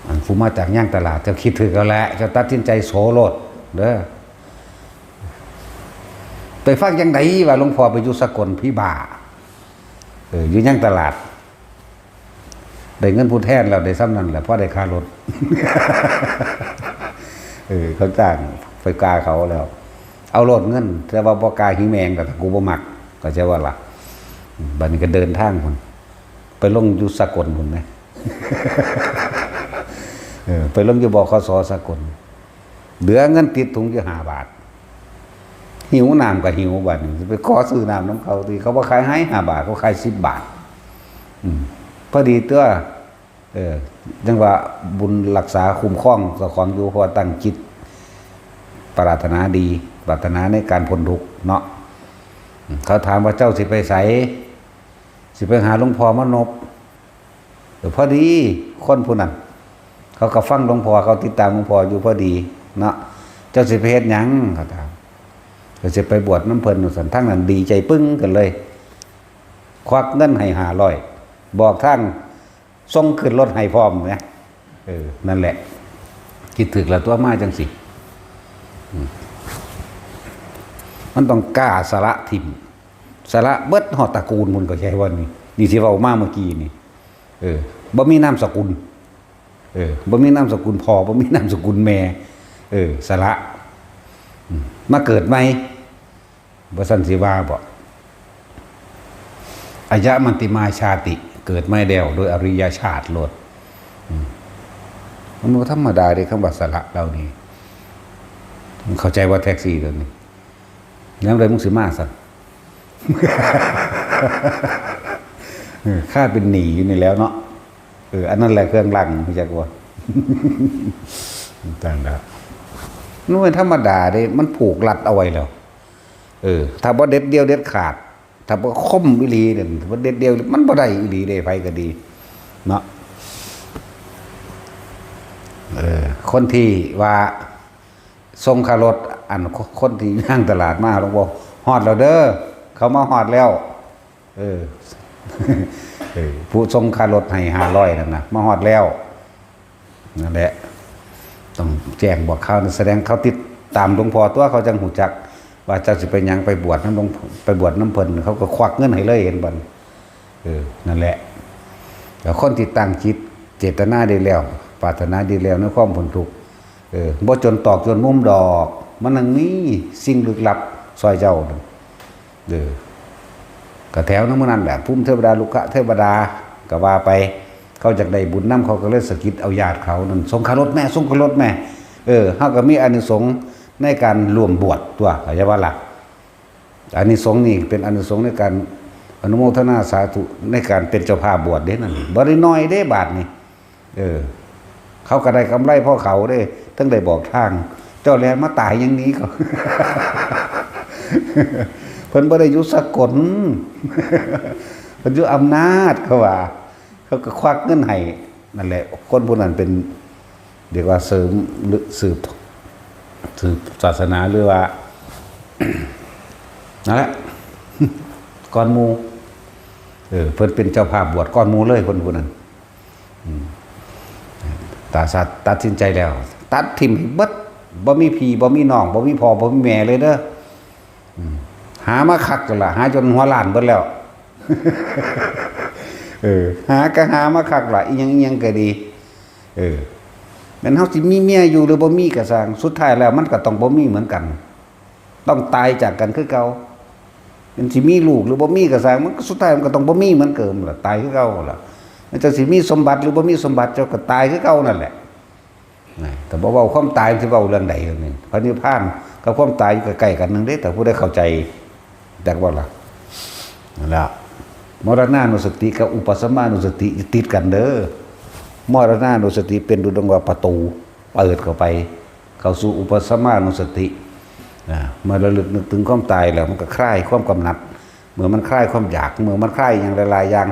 อันผู้มาจากย่างตลาด เจ้าคิดถืกแล้วแหละ เจ้าตัดสินใจโสโลดเด้อ ไปฟังจังไดว่าหลวงพ่อไปอยู่สกล ผีบ้า เออ อยู่ย่างตลาด ได้เงินผู้แทนแล้ว ได้ส่ำนั้นแหละ พอได้ค่ารถ เออ เขาจ้างไปกาเขาแล้ว เอาโลดเงิน แต่ว่าบ่กาหิแมงดอก กูบ่มัก เข้าใจบ่ล่ะ บัดนี้ก็เดินทางพุ้น ไปลงอยู่สกลพุ้นนะ เออ ไปลงอยู่ บขส สกล เหลือเงินติดถุงอยู่ห้าบาท หิวน้ำก็หิว บัดนี้ไปขอซื้อน้ำนำเขาติ เขาบ่ขายให้ห้าบาท เขาขายสิบบาท อืม พอดีตัว เออ จังว่าบุญรักษาคุ้มครองเจ้าของอยู่ เพราะว่าตั้งจิตปรารถนาดี ปรารถนาในการพ้นทุกข์เนาะ อืม เขาถามว่า เจ้าสิไปไส สิไปหาหลวงพ่อมานพ เออ พอดีคนผู้นั้น เขาก็ฟังหลวงพ่อ เขาติดตามหลวงพ่ออยู่พอดีเนาะ เจ้าสิไปเฮ็ดหยัง เขาถาม ก็สิไปบวชนำเพิ่นว่าซั่น ทางนั้นดีใจปึ้งกันเลย ควักเงินให้ห้าร้อย บอกทางส่งขึ้นรถให้พร้อมนะ เออ นั่นแหละ คิดถืกแล้วตัวมาจังสิ อืม มันต้องกล้าสละถิ่ม สละเบิดฮอดตระกูลพุ้น เข้าใจบ่นี่ นี่สิเว้ามาเมื่อกี้นี่ เออ บ่มีนามสกุล เออ บ่มีนามสกุลพ่อ บ่มีนามสกุลแม่ เออ สละ อืม มาเกิดใหม่ บ่ซั่นสิว่าบ่ อายะมันติมาชาติ เกิดใหม่แล้ว โดยอริยชาติโลด อืม มันบ่ธรรมดาเด้ คำว่าสละเหล่านี้ เข้าใจว่าแท็กซี่ตัวนี้ แล้วใดมึงสิมาสั่น เออ ค่าเป็นหนี้อยู่นี่แล้วเนาะ เออ อันนั้นแหละเครื่องลัง รู้จักว่า ตั้งแล้ว มันเป็นธรรมดาเด้ มันผูกรัดเอาไว้แล้ว เออ ถ้าบ่เด็ดเดี่ยวเด็ดขาด ถ้าบ่คมอีหลีเนี่ย บ่เด็ดเดี่ยว มันบ่ได้อีหลีเด้ ไผก็ดี เนาะ เออ คนที่ว่าส่งค่ารถ อัน คนที่ย่างตลาดมา หลวงพ่อ ฮอดแล้วเด้อ เขามาฮอดแล้ว เออ เออ ผู้ส่งค่ารถให้ห้าร้อยนั่นนะ มาฮอดแล้ว นั่นแหละ ต้องแจ้งบอกเขา แสดงเขาติดตามหลวงพ่อตัว เขาจังฮู้จัก ว่าเจ้าสิไปหยัง ไปบวชนำหลวง ไปบวชนำเพิ่น เขาก็ควักเงินให้เลย เห็นบ่ เออ นั่นแหละ แล้วคนที่ตั้งจิตเจตนาดีแล้ว ปรารถนาดีแล้วในความพ้นทุกข์ เออ บ่จนตอกจนมุมดอก มันยังมีสิ่งลึกลับซอยเจ้า เออ ก็แถวนั้นมื้อนั้นแหละ ภูมิเทวดา รุกขเทวดา ก็ว่าไป เขาอยากได้บุญนำ เขาก็เลยสะกิดเอาญาติเขานั่น ส่งค่ารถแม่ ส่งค่ารถแม่ เออ เฮาก็มีอานิสงส์ในการร่วมบวชตัว เข้าใจบ่ล่ะ อานิสงส์นี่เป็นอานิสงส์ในการอนุโมทนาสาธุในการเป็นเจ้าภาพบวชเด้นั่น บ่ได้น้อยเด้บาดนี่ เออ เขาก็ได้กำไรพอเขาเด้ ทั้งได้บอกทาง เจ้าแล่นมาตายอย่างนี้ก็ เพิ่นบ่ได้อยู่สกล เพิ่นอยู่อำนาจ เขาว่า เขาก็ควักเงินให้ นั่นแหละ คนผู้นั้นเป็น เรียกว่าเสริม หรือสืบ สืบศาสนา หรือว่า นั่นแหละ ก่อนหมู่ เออ เพิ่นเป็นเจ้าภาพบวชก่อนหมู่เลย คนผู้นั้น อืม ตาสัตว์ตัดสินใจแล้ว ตัดถิ่มให้เบิด บ่มีพี่ บ่มีน้อง บ่มีพ่อ บ่มีแม่เลยเด้อ อืม หามาคักแล้วล่ะ หาจนหัวล้านเบิดแล้ว เออ หาก็หามาคักล่ะ อีหยังอีหยังก็ดี เออ แม่นเฮาสิมีเมียอยู่หรือบ่มีก็ซ่าง สุดท้ายแล้วมันก็ต้องบ่มีเหมือนกัน ต้องตายจากกันคือเก่า แม่นสิมีลูกหรือบ่มีก็ซ่าง มันก็สุดท้ายมันก็ต้องบ่มีเหมือนเดิมล่ะ ตายคือเก่าล่ะ แม่นเจ้าสิมีสมบัติหรือบ่มีสมบัติ เจ้าก็ตายคือเก่านั่นแหละ นะ แต่บ่เว้าความตาย มันสิเว้าเรื่องใดเรื่องหนึ่ง พระนิพพานกับความตายอยู่ใกล้ๆกันหนึ่งเด้ ถ้าผู้ใดเข้าใจ จักบ่ล่ะ นั่นล่ะ มรณานุสติกับอุปสมมานุสติติดกันเด้อ มรณานุสติเป็นดุจดังว่าประตู เปิดเข้าไป เข้าสู่อุปสมมานุสติ อ่า เมื่อระลึกนึกถึงความตายแล้ว มันก็คลายความกำหนัด เมื่อมันคลายความอยาก เมื่อมันคลายอย่างหลายๆอย่าง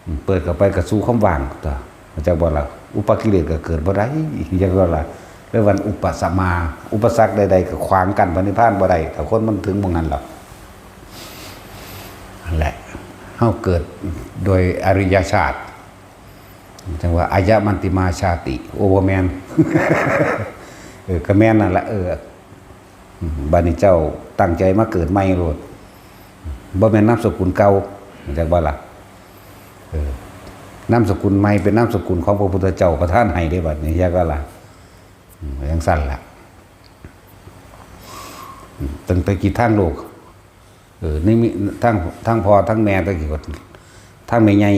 อืม เปิดเข้าไปก็สู่ความว่างตัว เข้าใจบ่ล่ะ อุปกิเลสก็เกิดบ่ได้ จักบ่ล่ะ เรียกว่าอุปสมมา อุปสรรคใดๆก็ขวางกั้นพระนิพพานบ่ได้ ถ้าคนมันถึงหม่องนั้นแล้ว นั่นแหละ เฮาเกิดโดยอริยชาติ จังว่าอายะมันติมาชาติ โอ้ บ่แม่น เออ ก็แม่นนั่นล่ะ เออ อืม บัดนี้เจ้าตั้งใจมาเกิดใหม่โลด บ่แม่นนามสกุลเก่า เข้าใจบ่ล่ะ เออ นามสกุลใหม่เป็นนามสกุลของพระพุทธเจ้าประทานให้เด้ บัดนี้ จักบ่ล่ะ อืม จังซั่นล่ะ อืม ตั้งแต่กี้ทางโลก เออ นี่มีทั้ง ทั้งพ่อทั้งแม่ตะกี้ก็ ทั้งแม่ใหญ่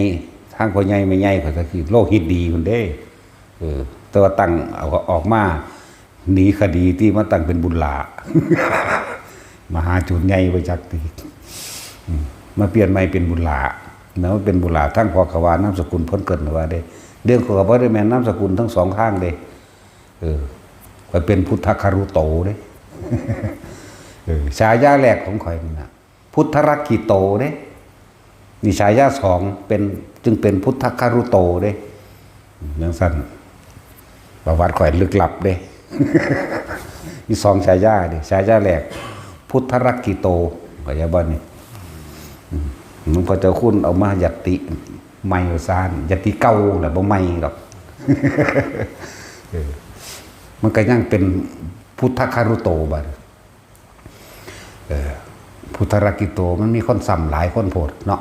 ทั้งพ่อใหญ่แม่ใหญ่ก็ตะกี้โลหิตดีพุ้นเด้ เออ แต่ว่าตั้งเอาออกมา หนีคดีที่มาตั้งเป็นบุญหลา มหาโจรใหญ่ไปจักที อืม มาเปลี่ยนใหม่เป็นบุญหลา นะ มันเป็นบุญหลา ทั้งพ่อก็ว่านามสกุลเพิ่นเกิดว่าเด้ เรื่องข้อยก็บ่ได้แม่นนามสกุลทั้งสองทางเด้ เออ ข้อยเป็นพุทธคารุโตเด้ เออ ฉายาแรกของข้อยนี่นะ พุทธรักขิโตเด้ นี่ฉายาสองเป็น จึงเป็นพุทธคารุโตเด้ จังซั่น ประวัติข้อยลึกลับเด้ มีสองฉายาเด้ ฉายาแรก พุทธรักขิโต เข้าใจบ่นี่ อืม หลวงพ่อเจ้าคุณเอามายัตติใหม่ว่าซั่น ยัตติเก่าแหละ บ่ใหม่ดอก เออ มันก็ยังเป็นพุทธคารุโตบัด เออ พุทธรักขิโต มันมีคนซ้ำหลายคนโพดเนาะ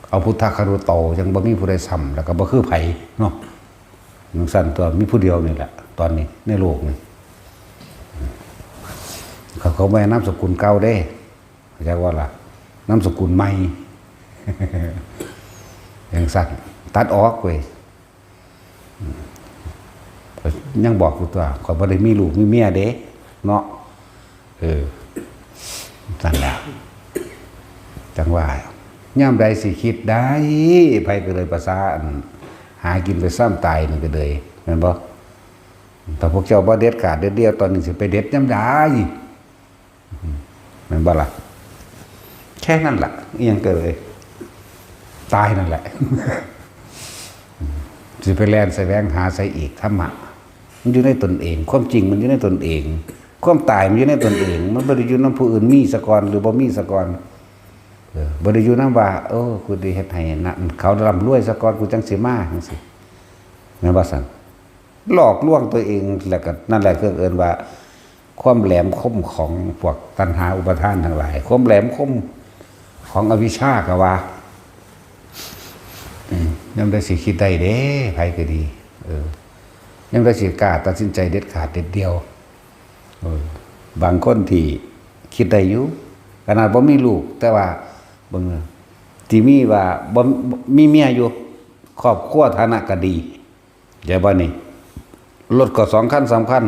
เอาพุทธคารุโต ยังบ่มีผู้ใดซ้ำ แล้วก็บ่คือไผเนาะ จังซั่นตัว มีผู้เดียวนี่แหละ ตอนนี้ในโลกนี่ เขาก็บ่ให้นามสกุลเก่าเด้ เข้าใจบ่ล่ะ นามสกุลใหม่ จังซั่น ตัดออกเว้ย อืม ก็ยังบอกอยู่ตัว ข้อยบ่ได้มีลูกมีเมียเด้ เนาะ เออ นั่นแหละ จังว่า ยามใดสิคิดได้ ไผก็เลยประสาอัน หากินไปซ้ำตายนี่ก็เลย แม่นบ่ ถ้าพวกเจ้าบ่เด็ดขาดเด็ดเดี่ยว ตอนนี้สิไปเด็ดยามใด แม่นบ่ล่ะ แค่นั้นล่ะ อิหยังก็เลย ตายนั่นแหละ สิไปแล่นแสวงหาใส่อีก ธรรมะ มันอยู่ในตนเอง ความจริงมันอยู่ในตนเอง ความตายมันอยู่ในตนเอง มันบ่ได้อยู่นำผู้อื่น มีซะก่อนหรือบ่มีซะก่อน เออ บ่ได้อยู่นำว่า โอ้ กูได้เฮ็ดให้นะ เขาร่ำรวยซะก่อน กูจั่งสิมา จั่งซี้ แม่นบ่ซั่น หลอกลวงตัวเอง แล้วก็นั่นแหละ เครื่องเอิ้นว่า ความแหลมคมของพวกตัณหาอุปาทานทั้งหลาย ความแหลมคมของอวิชชาก็ว่า อืม ยามใดสิคิดได้เด้ ไผก็ดี เออ ยามใดสิกล้าตัดสินใจเด็ดขาดเด็ดเดี่ยว เออ บางคนที่คิดได้อยู่ ขนาดบ่มีลูก แต่ว่าเบิ่ง ที่มีว่าบ่ มีเมียอยู่ ครอบครัวฐานะก็ดี เดี๋ยวบ่นี่ รถก็สองคันสามคัน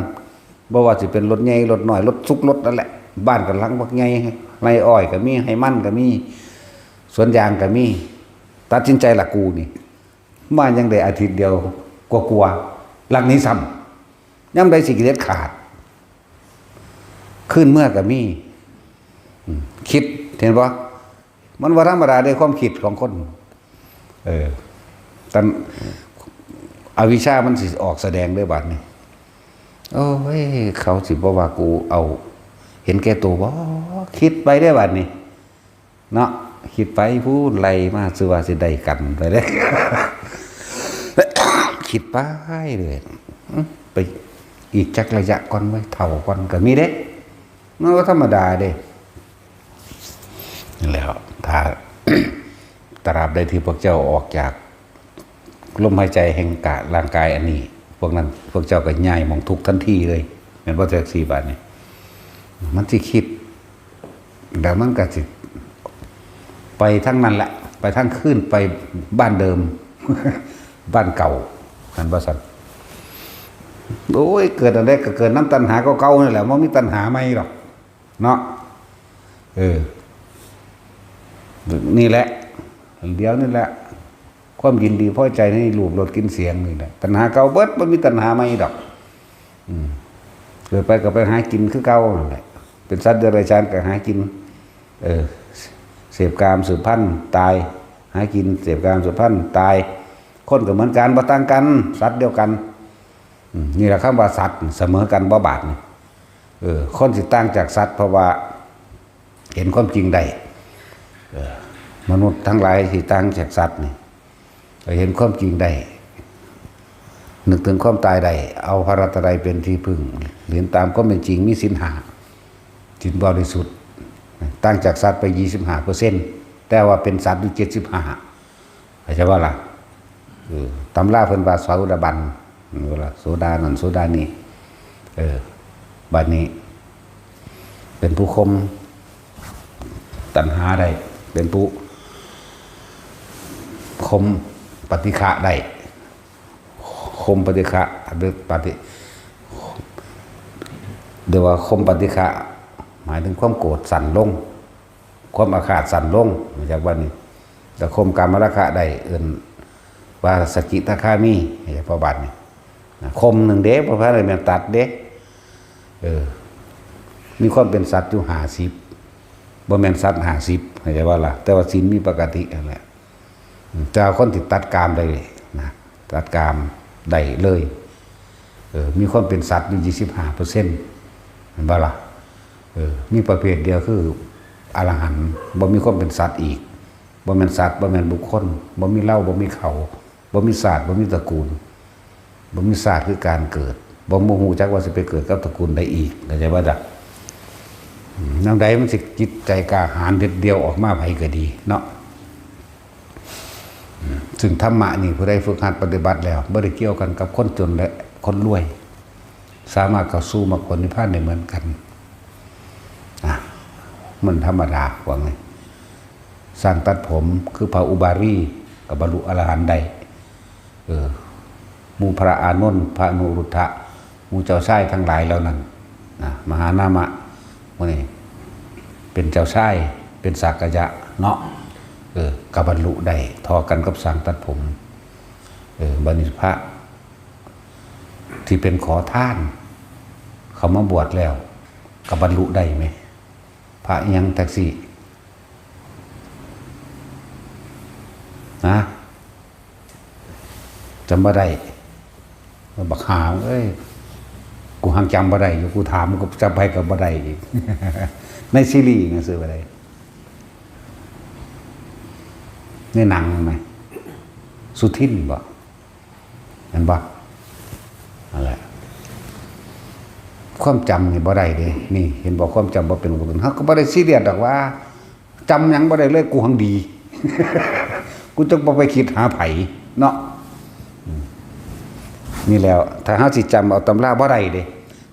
บ่ว่าสิเป็นรถใหญ่รถน้อย รถซุกรถนั่นแหละ บ้านก็หลังบักใหญ่ ไร่อ้อยก็มี ไร่มันก็มี สวนยางก็มี ตัดสินใจละกูนี่ มายังได้อาทิตย์เดียวกว่าๆ หลังนี้ซ้ำ ยามใดสิเด็ดขาด คืนเมือก็มี อืม คิด เห็นบ่ มันบ่ธรรมดาเด้ ความคิดของคน เออ ตัน อวิชชามันสิออกแสดงเด้บัดนี้ โอ้ย เขาสิบ่ว่ากูเอา เห็นแก่ตัวบ่ คิดไปเด้บัดนี้ เนาะ คิดไปพู้น ไล่มา ซื่อว่าสิได้กันไปเด้ คิดไปเลย อืม ไปอีกจักระยะก่อนเว้ย เฒ่าก่อนก็มีเด้ มันก็ธรรมดาเด้ นั่นแหละ ถ้า ตราบใดที่พวกเจ้าออกจากลมหายใจแห่งกะร่างกายอันนี้ พวกนั้น พวกเจ้าก็ย้ายหม่องทุกข์ทันทีเลย แม่นบ่ จั่งซี้บาดนี้ มันสิคิด แล้วมันก็สิ ไปทางนั้นแหละ ไปทางคืน ไปบ้านเดิม บ้านเก่า หันบ่ซั่น โอ้ย เกิดอันใดก็เกิดนำตัณหาเก่าๆนั่นแหละ บ่มีตัณหาใหม่ดอก เนาะ เออ นี่แหละ เดี๋ยวนี่แหละ ความยินดีพอใจในรูปรสกลิ่นเสียงนี่แหละ ตัณหาเก่าเบิด บ่มีตัณหาใหม่ดอก อืม เกิดไปก็ไปหากินคือเก่านั่นแหละ เป็นสัตว์เดรัจฉานก็หากิน เออ เสพกามสืบพันธุ์ ตาย หากิน เสพกามสืบพันธุ์ ตาย คนก็เหมือนกัน บ่ต่างกัน สัตว์เดียวกัน อืม นี่แหละคำว่าสัตว์ เสมอกันบ่บาดนี่ เออ คนสิต่างจากสัตว์ เพราะว่าเห็นความจริงได้ เออ มนุษย์ทั้งหลายที่ต่างจากสัตว์นี่ เห็นความจริงได้ นึกถึงความตายได้ เอาพระรัตนตรัยเป็นที่พึ่ง เห็นตามความเป็นจริง มีศีลห้า ศีลบริสุทธิ์ ต่างจากสัตว์ไป ยี่สิบห้าเปอร์เซ็นต์ แต่ว่าเป็นสัตว์อยู่ เจ็ดสิบห้า เข้าใจบ่ล่ะ เออ ตำราเพิ่นว่าโสดาบัน เวลาโสดานั่นโสดานี่ เออ บัดนี้ เป็นผู้ข่มตัณหาได้ เป็นผู้ข่มปฏิฆะได้ ข่มปฏิฆะ หรือปฏิ เรียกว่าข่มปฏิฆะ หมายถึงความโกรธสั้นลง ความอาฆาตสั้นลง มาจากว่านี่ แต่ข่มกามราคะได้ เอิ้นว่าสกิทาคามี เฉพาะบัดนี้ นะ ข่มหนึ่งเด้ บ่แม่นตัดเด้ เออ มีความเป็นสัตว์อยู่ ห้าสิบ บ่แม่นสัตว์ ห้าสิบ เข้าใจบ่ล่ะ แต่ว่าศีลมีปกตินั่นแหละ อืม แต่ว่าคนที่ตัดกามได้นะ ตัดกามได้เลย เออ มีความเป็นสัตว์อยู่ ยี่สิบห้าเปอร์เซ็นต์ เห็นบ่ล่ะ เออ มีประเภทเดียวคืออรหันต์ บ่มีความเป็นสัตว์อีก บ่แม่นสัตว์ บ่แม่นบุคคล บ่มีเรา บ่มีเขา บ่มีชาติ บ่มีตระกูล บ่มีชาติคือการเกิด บ่ บ่ฮู้จักว่าสิไปเกิดกับตระกูลใดอีก เข้าใจบ่จ๊ะ อืม แนวใดมันสิจิตใจกล้าหาญเด็ดเดี่ยวออกมา ไผก็ดีเนาะ อืม ซึ่งธรรมะนี่ผู้ใดฝึกหัดปฏิบัติแล้ว บ่ได้เกี่ยวกันกับคนจนและคนรวย สามารถเข้าสู่มรรคผลนิพพานได้เหมือนกัน อ่ะ มันธรรมดา ว่าไง ช่างตัดผมคือพระอุบาลีก็บรรลุอรหันต์ได้ เออ หมู่พระอานนท์ พระอนุรุทธะ หมู่เจ้าชายทั้งหลายเหล่านั้น นะ มหานามะ มื้อนี้เป็นเจ้าชาย เป็นสักยะเนาะ เออ ก็บรรลุได้เท่ากันกับช่างตัดผม เออ บัดนี้พระที่เป็นขอทาน เขามาบวชแล้ว ก็บรรลุได้ไหม พระอิหยังจั่งซี้ นะ จำบ่ได้ บักห่าเอ้ย กูหังจำบ่ได้อยู่ กูถามก็จำไปก็บ่ได้อีก ในซีรีส์หนังสือบ่ได้ ในหนังไหม สุทินบ่ เห็นบ่ นั่นแหละ ความจำนี่บ่ได้เด้ นี่ เห็นบ่ ความจำบ่เป็นอุปกรณ์ เฮาก็บ่ได้ซีเรียสดอกว่า จำหยังบ่ได้เลย กูหังดี กูจักบ่ไปคิดหาไผเนาะ อืม นี่แล้ว ถ้าเฮาสิจำเอาตำราบ่ได้เด้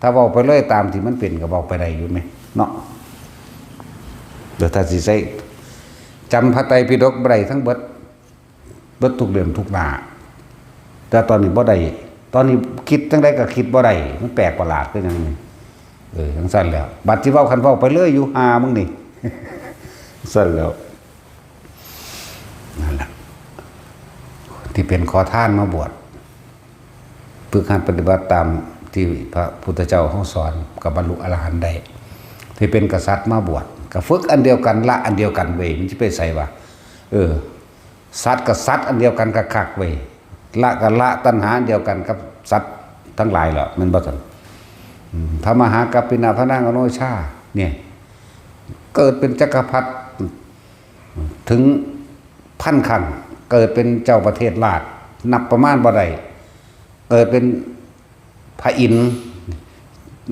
ถ้าเว้าไปเลยตามที่มันเป็นก็เว้าไปได้อยู่แหมเนาะ เดี๋ยวถ้าสิใช้ จำพระไตรปิฎกบ่ได้ทั้งเบิด เบิดทุกเล่มทุกหน้า แต่ตอนนี้บ่ได้ ตอนนี้คิดจั่งใดก็คิดบ่ได้ มันแปลกประหลาดคือหยังนี่ เออ จั่งซั่นแหล้ว บัดสิเว้า คันเว้าไปเลยอยู่ ห่ามึงนี่ ซั่นแหล้ว นั่นแหละ ที่เป็นขอทานมาบวช ฝึกหัดปฏิบัติตามที่พระพุทธเจ้าเฮาสอน ก็บรรลุอรหันต์ได้ ที่เป็นกษัตริย์มาบวช ก็ฝึกอันเดียวกัน ละอันเดียวกันเว้ย มันสิไปไสวะ เออ สัตว์ก็สัตว์อันเดียวกันคักๆเว้ย ละก็ละตัณหาอันเดียวกันกับสัตว์ทั้งหลายแหละ แม่นบ่ซั่น อืม พระมหากัปปินะ พระนางอโนชา เนี่ย เกิดเป็นจักรพรรดิ ถึงพันครั้ง เกิดเป็นเจ้าประเทศราช นับประมาณบ่ได้ เกิดเป็นพระอินทร์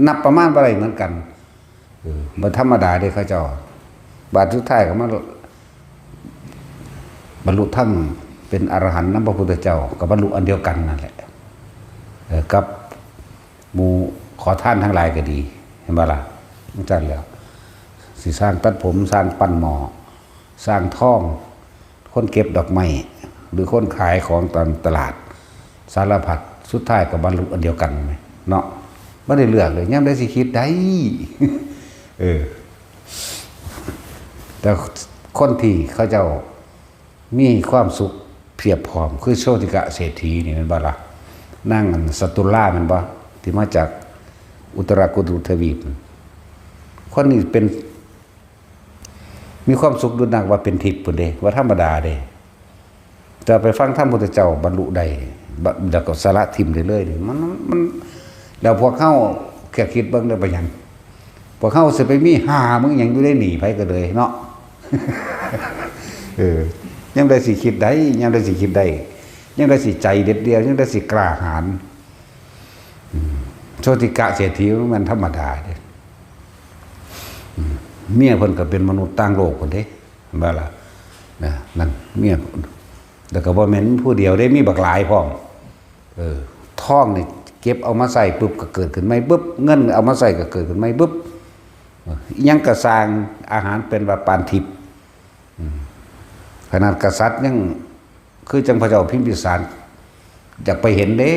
นับประมาณบ่ได้เหมือนกัน เออ บ่ธรรมดาเด้เขาเจ้า บาดสุดท้ายก็มาบรรลุธรรมเป็นอรหันต์นำพระพุทธเจ้า ก็บรรลุอันเดียวกันนั่นแหละ เออ กับหมู่ขอทานทั้งหลายก็ดี เห็นบ่ล่ะ จั่งซั่นแหล้ว สิช่างตัดผม ช่างปั้นหม้อ ช่างทอง คนเก็บดอกไม้ หรือคนขายของตามตลาด สารพัด สุดท้ายก็บรรลุอันเดียวกันเนาะ บ่ได้เลือกเลย ยามใดสิคิดได้ เออ แต่คนที่เขาเจ้ามีความสุขเพียบพร้อม คือโชติกะเศรษฐีนี่แม่นบ่ล่ะ นางอันสตุลาแม่นบ่ ที่มาจากอุตรากุรุทวีป คนนี้เป็น มีความสุขดุจดังว่าเป็นทิพย์พุ้นเด้ ว่าธรรมดาเด้ แต่ไปฟังธรรมพุทธเจ้าบรรลุได้ บะ แล้วก็สละถิ่มได้เลยเด้ มัน มัน แล้วพวกเฮาแค่คิดเบิ่งได้ปะหยัง พวกเฮาสิไปมีห่ามึงหยังอยู่ได้หนีไผก็เลยเนาะ เออ ยามใดสิคิดได้ ยามใดสิคิดได้ ยามใดสิใจเด็ดเดี่ยว ยามใดสิกล้าหาญ อืม โชติกะเศรษฐีมันธรรมดาเด้ อืม เมียเพิ่นก็เป็นมนุษย์ต่างโลกพุ้นเด้ เห็นบ่ล่ะ นะ นั่น เมียเพิ่น แล้วก็บ่แม่นผู้เดียวเด้ มีบักหลายพร้อม เออ ทองนี่เก็บเอามาใส่ปุ๊บก็เกิดขึ้นใหม่ปุ๊บ เงินเอามาใส่ก็เกิดขึ้นใหม่ปุ๊บ เออ อิหยังก็สร้าง อาหารเป็นว่าปานทิพย์ อืม ขนาดกษัตริย์ยัง คือจั่งพระเจ้าพิมพิสาร อยากไปเห็นเด้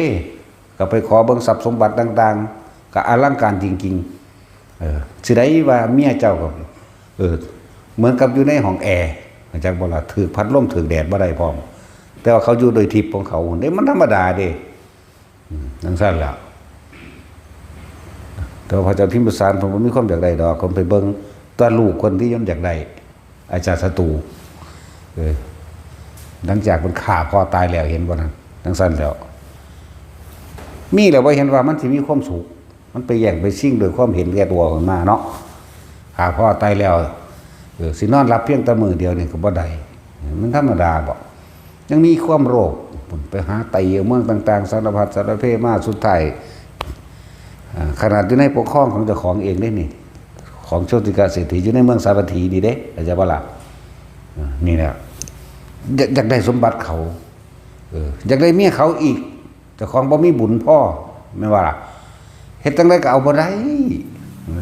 ก็ไปขอเบิ่งทรัพย์สมบัติต่างๆ ก็อลังการจริงๆ เออ สิได้ว่าเมียเจ้าก็ เออ เหมือนกับอยู่ในห้องแอร์ จักบ่ล่ะ ถืกพัดลมถืกแดดบ่ได้พร้อม แต่ว่าเขาอยู่โดยทิพย์ของเขาเด้ มันธรรมดาเด้ อืม จั่งซั่นแหละ แต่ว่าพระเจ้าพิมพิสารเพิ่นบ่มีความอยากได้ดอก เพิ่นไปเบิ่งตัวลูกคนที่ย่อมอยากได้ อาจารย์ศัตรู เออ หลังจากเพิ่นฆ่าพ่อตายแล้ว เห็นบ่นั่น จั่งซั่นแหล้ว มีแล้วบ่เห็นว่ามันสิมีความสุข มันไปแย่งไปชิงด้วยความเห็นแก่ตัวขึ้นมาเนาะ ฆ่าพ่อตายแล้ว เออ สินอนหลับเพียงแต่มื้อเดียวนี่ก็บ่ได้ มันธรรมดาบ่ ยังมีความโลภ ไปหาไต่เอาเมืองต่างๆ สารพัดสารเพมา สุดท้าย อ่า ขนาดอยู่ในปกครองของเจ้าของเองเด้นี่ ของโชติกะเศรษฐีอยู่ในเมืองสาวัตถีนี่เด้ เข้าใจบ่ล่ะ อ่า นี่แหละ อยาก อยากได้สมบัติเขา เออ อยากได้เมียเขาอีก เจ้าของบ่มีบุญพอ แม่นบ่ล่ะ เฮ็ดจั่งใดก็เอาบ่ได้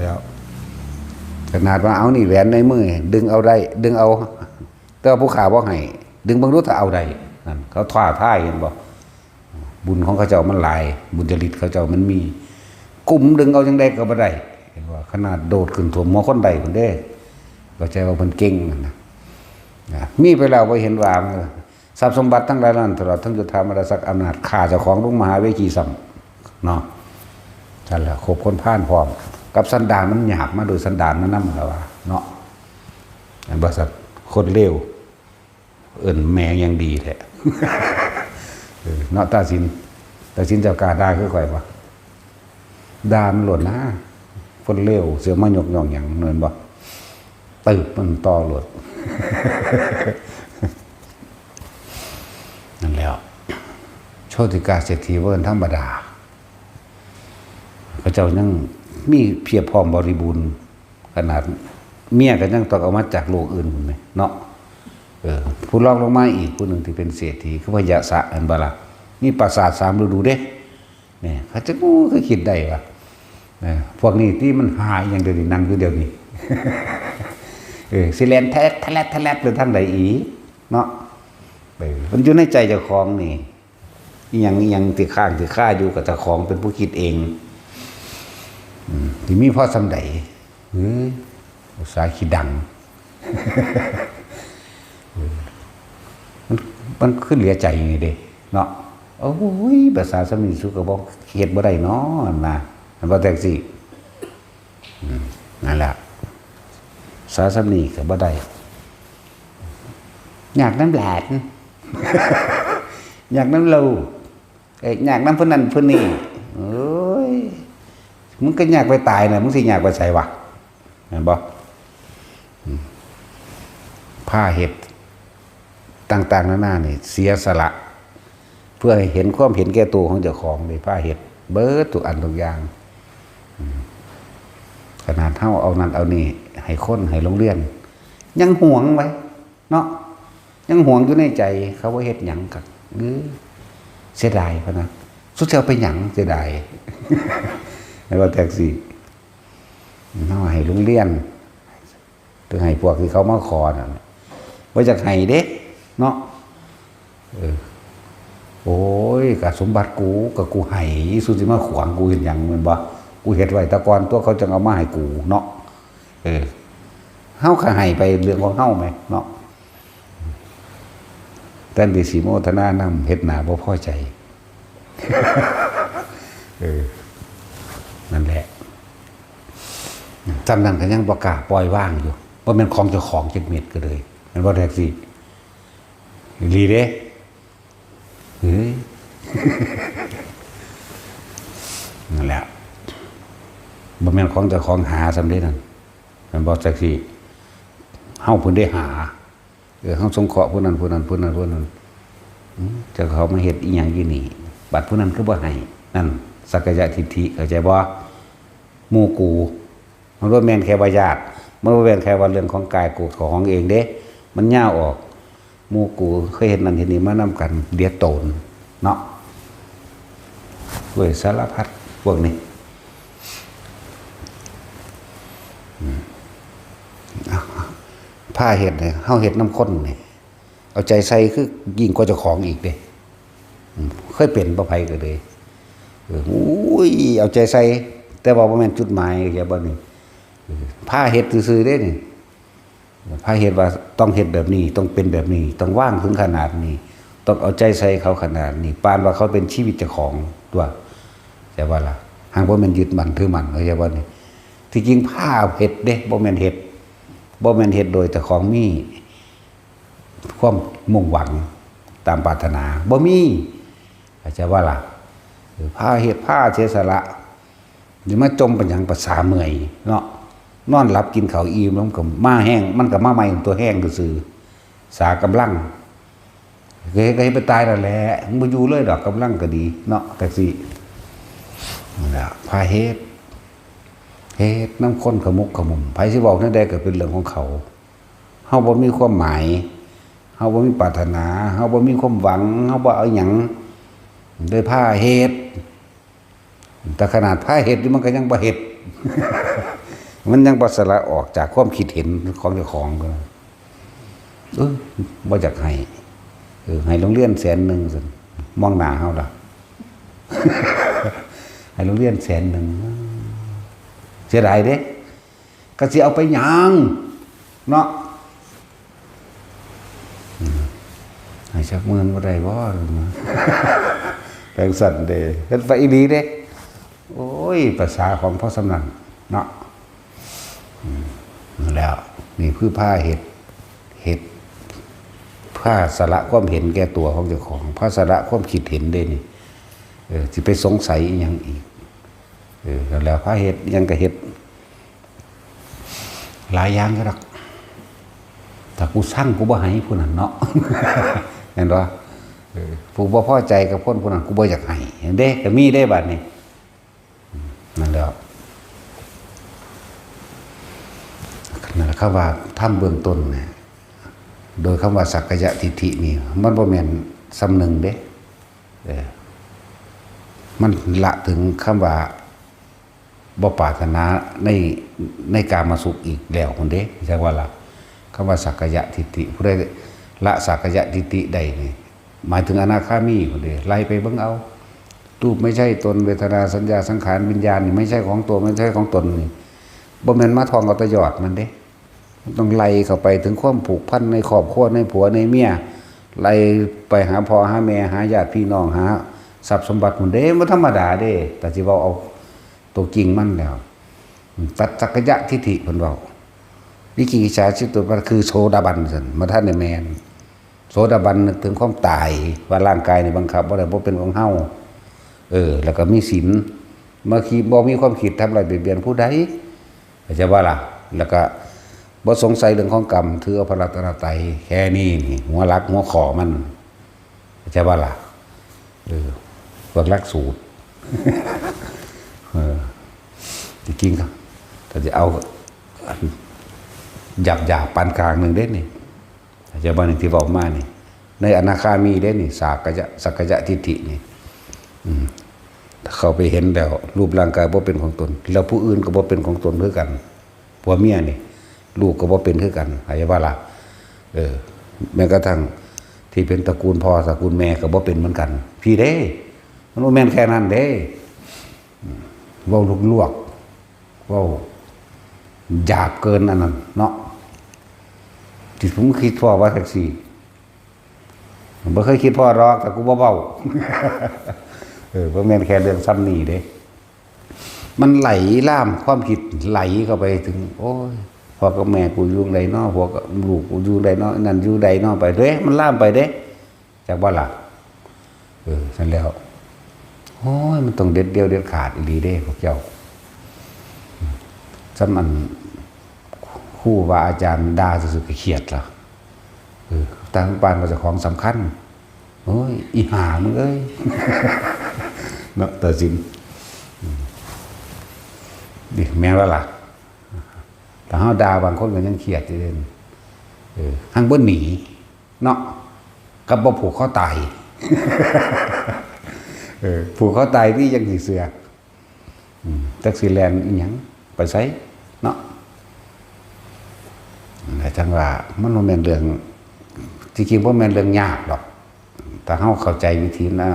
แล้ว ขนาดว่าเอานี่แหวนในมือ ดึงเอาได้ ดึงเอา แต่ว่าผู้ข้าบ่ให้ ดึงเบิ่งดูถ้าเอาได้ นั่น เขาท้าทาย เห็นบ่ บุญของเขาเจ้ามันหลาย บุญญาฤทธิ์เขาเจ้ามันมี กุมดึงเอาจั่งใดก็บ่ได้ เห็นว่าขนาดโดดขึ้นท่วมหัวคนได้พุ้นเด้ เข้าใจว่าเพิ่นเก่งนั่นนะ นะ มีไปแล้วบ่เห็นว่า เออ ทรัพย์สมบัติทั้งหลายนั้น ตลอดทั้งโยธามรดกอำนาจ ฆ่าเจ้าของลงมหาเวทีซ้ำ เนาะ นั่นแหละ คบคนพาลพร้อม กับสันดานมันหยาบมาโดยสันดานมันนำแล้วว่า เนาะ อันบ่ซั่น คนเลว เอิ้นแม่ยังดีแท้ เออ เนาะ ตาสิน ตาสินเจ้ากล้าด่าคือข่อยบ่ ด่ามันโลดนะ คนเลว เสียมายกย่องหยัง แม่นบ่ ตึบมันต่อโลด นั่นแหล้ว โชติกาเศรษฐีบ่แม่นธรรมดา เขาเจ้ายังมีเพียบพร้อมบริบูรณ์ ขนาดเมียก็ยังต้องเอามาจากโลกอื่นพุ้นแหมเนาะ เออ ผู้รองลงมาอีกผู้หนึ่งที่เป็นเศรษฐีคือพยาสะ เห็นบ่ล่ะ มีปราสาทสามฤดูเด้ เนี่ย เขาจะ โอ้ คือคิดได้วะ เออ พวกนี้ที่มันหาอิหยังเดี๋ยวนี้ นั่งอยู่เดี๋ยวนี้ เออ สิแล่นแทะแทะแลดแทะแลดไปทางใดอีก เนาะ เออ มันอยู่ในใจเจ้าของนี่ อิหยังอิหยังติดค้างติดคาอยู่กับเจ้าของเป็นผู้คิดเอง อืม ที่มีพอส่ำใด เฮ้ย อุตส่าห์ขี้ดัง เออ มัน มันคือเหลือใจนี่เด้ เนาะ โอ้ย ภาษาสมิงสุก็บอกเฮ็ดบ่ได้เนาะ หั่นนะ มันบ่แท็กซี่ อืม นั่นแหละ ภาษาสำนีก็บ่ได้ อยากนำหลาน อยากนำลูก เอ้ย อยากนำผู้นั้นผู้นี้ โอ้ย มึงก็อยากไปตายน่ะ มึงสิอยากไปไสวะ แม่นบ่ อืม พาเฮ็ด ต่างๆนานานี่ เสียสละ เพื่อให้เห็นความเห็นแก่ตัวของเจ้าของ ได้พาเฮ็ดเบิดทุกอันทุกอย่าง อืม ขนาดเฮาเอานั่นเอานี่ ให้คน ให้โรงเรียน ยังหวงไว้ เนาะ ยังหวงอยู่ในใจ เขาบ่เฮ็ดหยังก็ เออ เสียดายพะนะ สุดท้ายเอาไปหยัง เสียดาย แล้วก็แท็กซี่ เฮาให้โรงเรียน ถึงให้พวกที่เขามาขอนั่น บ่อยากให้เด้ เนาะ เออ โอ้ย ก็สมบัติกู ก็กูให้ สุสิมาขวางกูเฮ็ดหยัง แม่นบ่ กูเฮ็ดไว้แต่ก่อน ตัวเขาจั่งเอามาให้กูเนาะ เออ เฮาก็ให้ไปเรื่องของเฮาแหมเนาะ แทนที่สิโมทนานำ เฮ็ดหน้าบ่พอใจ เออ นั่นแหละ จำนั้นก็ยังบ่กล้าปล่อยวางอยู่ บ่แม่นของเจ้าของจักเม็ดก็เลย แม่นบ่แท็กซี่ อีหลีเด้ เฮ้ย นั่นแหละ บ่แม่นของเจ้าของหาซ้ำเด้นั่น แม่นบ่แท็กซี่ เฮาเพิ่นได้หา เออ เฮาสงเคราะห์ผู้นั้น ผู้นั้น ผู้นั้น ผู้นั้น อืม เจ้าเขามาเฮ็ดอีหยังอยู่นี่ บัดผู้นั้นคือบ่ให้ นั่น สักกายทิฏฐิ เข้าใจบ่ หมู่กู มันบ่แม่นแค่ว่าญาติ มันบ่แม่นแค่ว่าเรื่องของกายกูของเองเด้ มันยาวออก หมู่กูเคยเฮ็ดนั่นเฮ็ดนี่มานำกัน เดียดโตน เนาะ ด้วยสารพัดพวกนี้ อืม พาเฮ็ดให้เฮาเฮ็ดนำคนนี่ เอาใจใส่คือยิ่งกว่าเจ้าของอีกเด้ อืม เคยเป็นบ่ ไผก็เลย เออ โอ้ย เอาใจใส่ แต่ว่าบ่แม่นจุดหมาย เข้าใจบ่นี่ เออ พาเฮ็ดซื่อๆเด้นี่ พาเฮ็ดว่าต้องเฮ็ดแบบนี้ ต้องเป็นแบบนี้ ต้องวางถึงขนาดนี้ ต้องเอาใจใส่เขาขนาดนี้ ปานว่าเขาเป็นชีวิตเจ้าของตั๊ว เข้าใจบ่ล่ะ หากบ่แม่นยึดมั่นถือมั่น เข้าใจบ่นี่ ที่จริงพาเฮ็ดเด้ บ่แม่นเฮ็ด บ่แม่นเฮ็ดโดยเจ้าของมีความมุ่งหวังตามปรารถนา บ่มี เข้าใจบ่ล่ะ เออ พาเฮ็ด พาเสียสละ สิมาจ่มเป็นหยัง ประสาเมื่อยเนาะ นอนหลับกินข้าวอิ่มแล้วมันก็มาแฮง มันก็มาใหม่ตัวแฮงซื่อๆ สากำลัง ก็เฮ็ด ก็เฮ็ดไปตายนั่นแหละ มึงบ่อยู่เลยดอก กำลังก็ดีเนาะ แท็กซี่ นั่นแหละ พาเฮ็ด เฮ็ดนำคนขมุกขมุม ไผสิเว้าแนวใดก็เป็นเรื่องของเขา เฮาบ่มีความหมาย เฮาบ่มีปรารถนา เฮาบ่มีความหวัง เฮาบ่เอาหยัง ได้พาเฮ็ด แต่ขนาดพาเฮ็ดอยู่มันก็ยังบ่เฮ็ด มันยังบ่สละออกจากความคิดเห็นของเจ้าของก็ เออ บ่อยากให้ เออ ให้โรงเรียนแสนหนึ่งซั่น มองหน้าเฮาล่ะ ให้โรงเรียนแสนหนึ่ง เสียดายเด้ ก็สิเอาไปหยังเนาะ อืม ให้จักหมื่นบ่ได้บ่ จั่งซั้นเด้ เฮ็ดไปอีหลีเด้ โอ้ย ภาษาของพ่อสำนันเนาะ อืม นั่นแหล้ว นี่คือพาเฮ็ด เฮ็ด พาสละความเห็นแก่ตัวของเจ้าของ พาสละความคิดเห็นเด้นี่ เออ สิไปสงสัยอีหยังอีก เออ นั่นแหล้ว พาเฮ็ดอีหยังก็เฮ็ด หลายอย่างอยู่ดอก ถ้ากูซังกูบ่ให้ผู้นั้นเนาะ แม่นบ่ เออ ผู้บ่พอใจกับคนผู้นั้น กูบ่อยากให้ เห็นเด้ ก็มีเด้บัดนี้ นั่นแหล้ว นั่นแหละ คำว่าธรรมเบื้องต้นเนี่ย โดยคำว่าสักกายทิฏฐินี่ มันบ่แม่นส่ำหนึ่งเด้ เออ มันละถึงคำว่าบ่ปรารถนาใน ในกามสุขอีกแล้วพุ้นเด้ จั่งว่าล่ะ คำว่าสักกายทิฏฐิ ผู้ใดละสักกายทิฏฐิได้นี่ หมายถึงอนาคามีพุ้นเด้ ไล่ไปเบิ่งเอา รูปไม่ใช่ตน เวทนา สัญญา สังขาร วิญญาณนี่ไม่ใช่ของตัว ไม่ใช่ของตนนี่ บ่แม่นมาท่องเอาแต่ยอดมันเด้ มันต้องไล่เข้าไปถึงความผูกพันในครอบครัว ในผัวในเมีย ไล่ไปหาพ่อหาแม่ หาญาติพี่น้อง หาทรัพย์สมบัติพุ้นเด้ บ่ธรรมดาเด้ แต่สิเว้าเอาตัวจริงมันแล้ว ตัดสักกายทิฏฐิเพิ่นเว้า วิจิกิจฉา สิบตัวมันคือโสดาบันซั่น บ่ทันได้แม่น โสดาบันนึกถึงความตาย ว่าร่างกายนี่บังคับบ่ได้ บ่เป็นของเฮา เออ แล้วก็มีศีล บ่คิด บ่มีความคิดทำร้ายเบียดเบียนผู้ใด เข้าใจบ่ล่ะ แล้วก็บ่สงสัยเรื่องของกรรม ถือเอาพระรัตนตรัย แค่นี้นี่ หัวหลักหัวข้อมัน เข้าใจบ่ล่ะ เออ พวกหลักสูตร เออ จริงๆ ก็ ถ้าจะเอา หยาบๆ ปานกลางหนึ่งเด้นี่ เข้าใจบ่นี่ที่เว้ามานี่ ในอนาคามีเด้นี่ สักกายะ สักกายทิฏฐินี่ อืม เข้าไปเห็นแล้ว รูปร่างกายบ่เป็นของตน แล้วผู้อื่นก็บ่เป็นของตนคือกัน ผัวเมียนี่ ลูกก็บ่เป็นคือกัน เข้าใจบ่ล่ะ เออ แม้กระทั่งที่เป็นตระกูลพ่อตระกูลแม่ก็บ่เป็นเหมือนกัน พี้เด้ มันบ่แม่นแค่นั้นเด้ อืม เว้าลวกๆ เว้าหยาบเกินอันนั้นเนาะ ที่ผมคิดพ้อว่าจั่งซี้ บ่เคยคิดพ้อดอก แต่กูบ่เว้า เออ บ่แม่นแค่เรื่องส่ำนี้เด้ มันไหลลามความคิดไหลเข้าไปถึง โอ้ย พ่อกับแม่กูอยู่จั่งใดน้อ ผัวกับลูกกูอยู่จั่งใดน้อ นั่นอยู่ใดน้อ ไปเด้ มันลามไปเด้ จักบ่ล่ะ เออ ซั่นแล้ว โอ้ย มันต้องเด็ดเดี่ยวเด็ดขาดอีหลีเด้พวกเจ้า ส่ำอันครูบาอาจารย์ด่าซื่อๆ ก็เครียดล่ะ เออ ต่างปานว่าเจ้าของสำคัญ โอ้ย อีห่ามึงเอ้ย เนาะ ตัดสิน อืม นี่แม่นว่าล่ะ ถ้าเฮาด่าบางคนก็ยังเครียดอยู่เด้ เออ หั่งบ่หนี เนาะ กับบ่ผูกคอตาย เออ ผูกคอตายนี่ยังสิเชื่อ อืม จักสิแล่นอีหยัง ไปไส เนาะ แต่จั่งว่ามันบ่แม่นเรื่อง ที่จริงบ่แม่นเรื่องยากดอก ถ้าเฮาเข้าใจวิธีนะ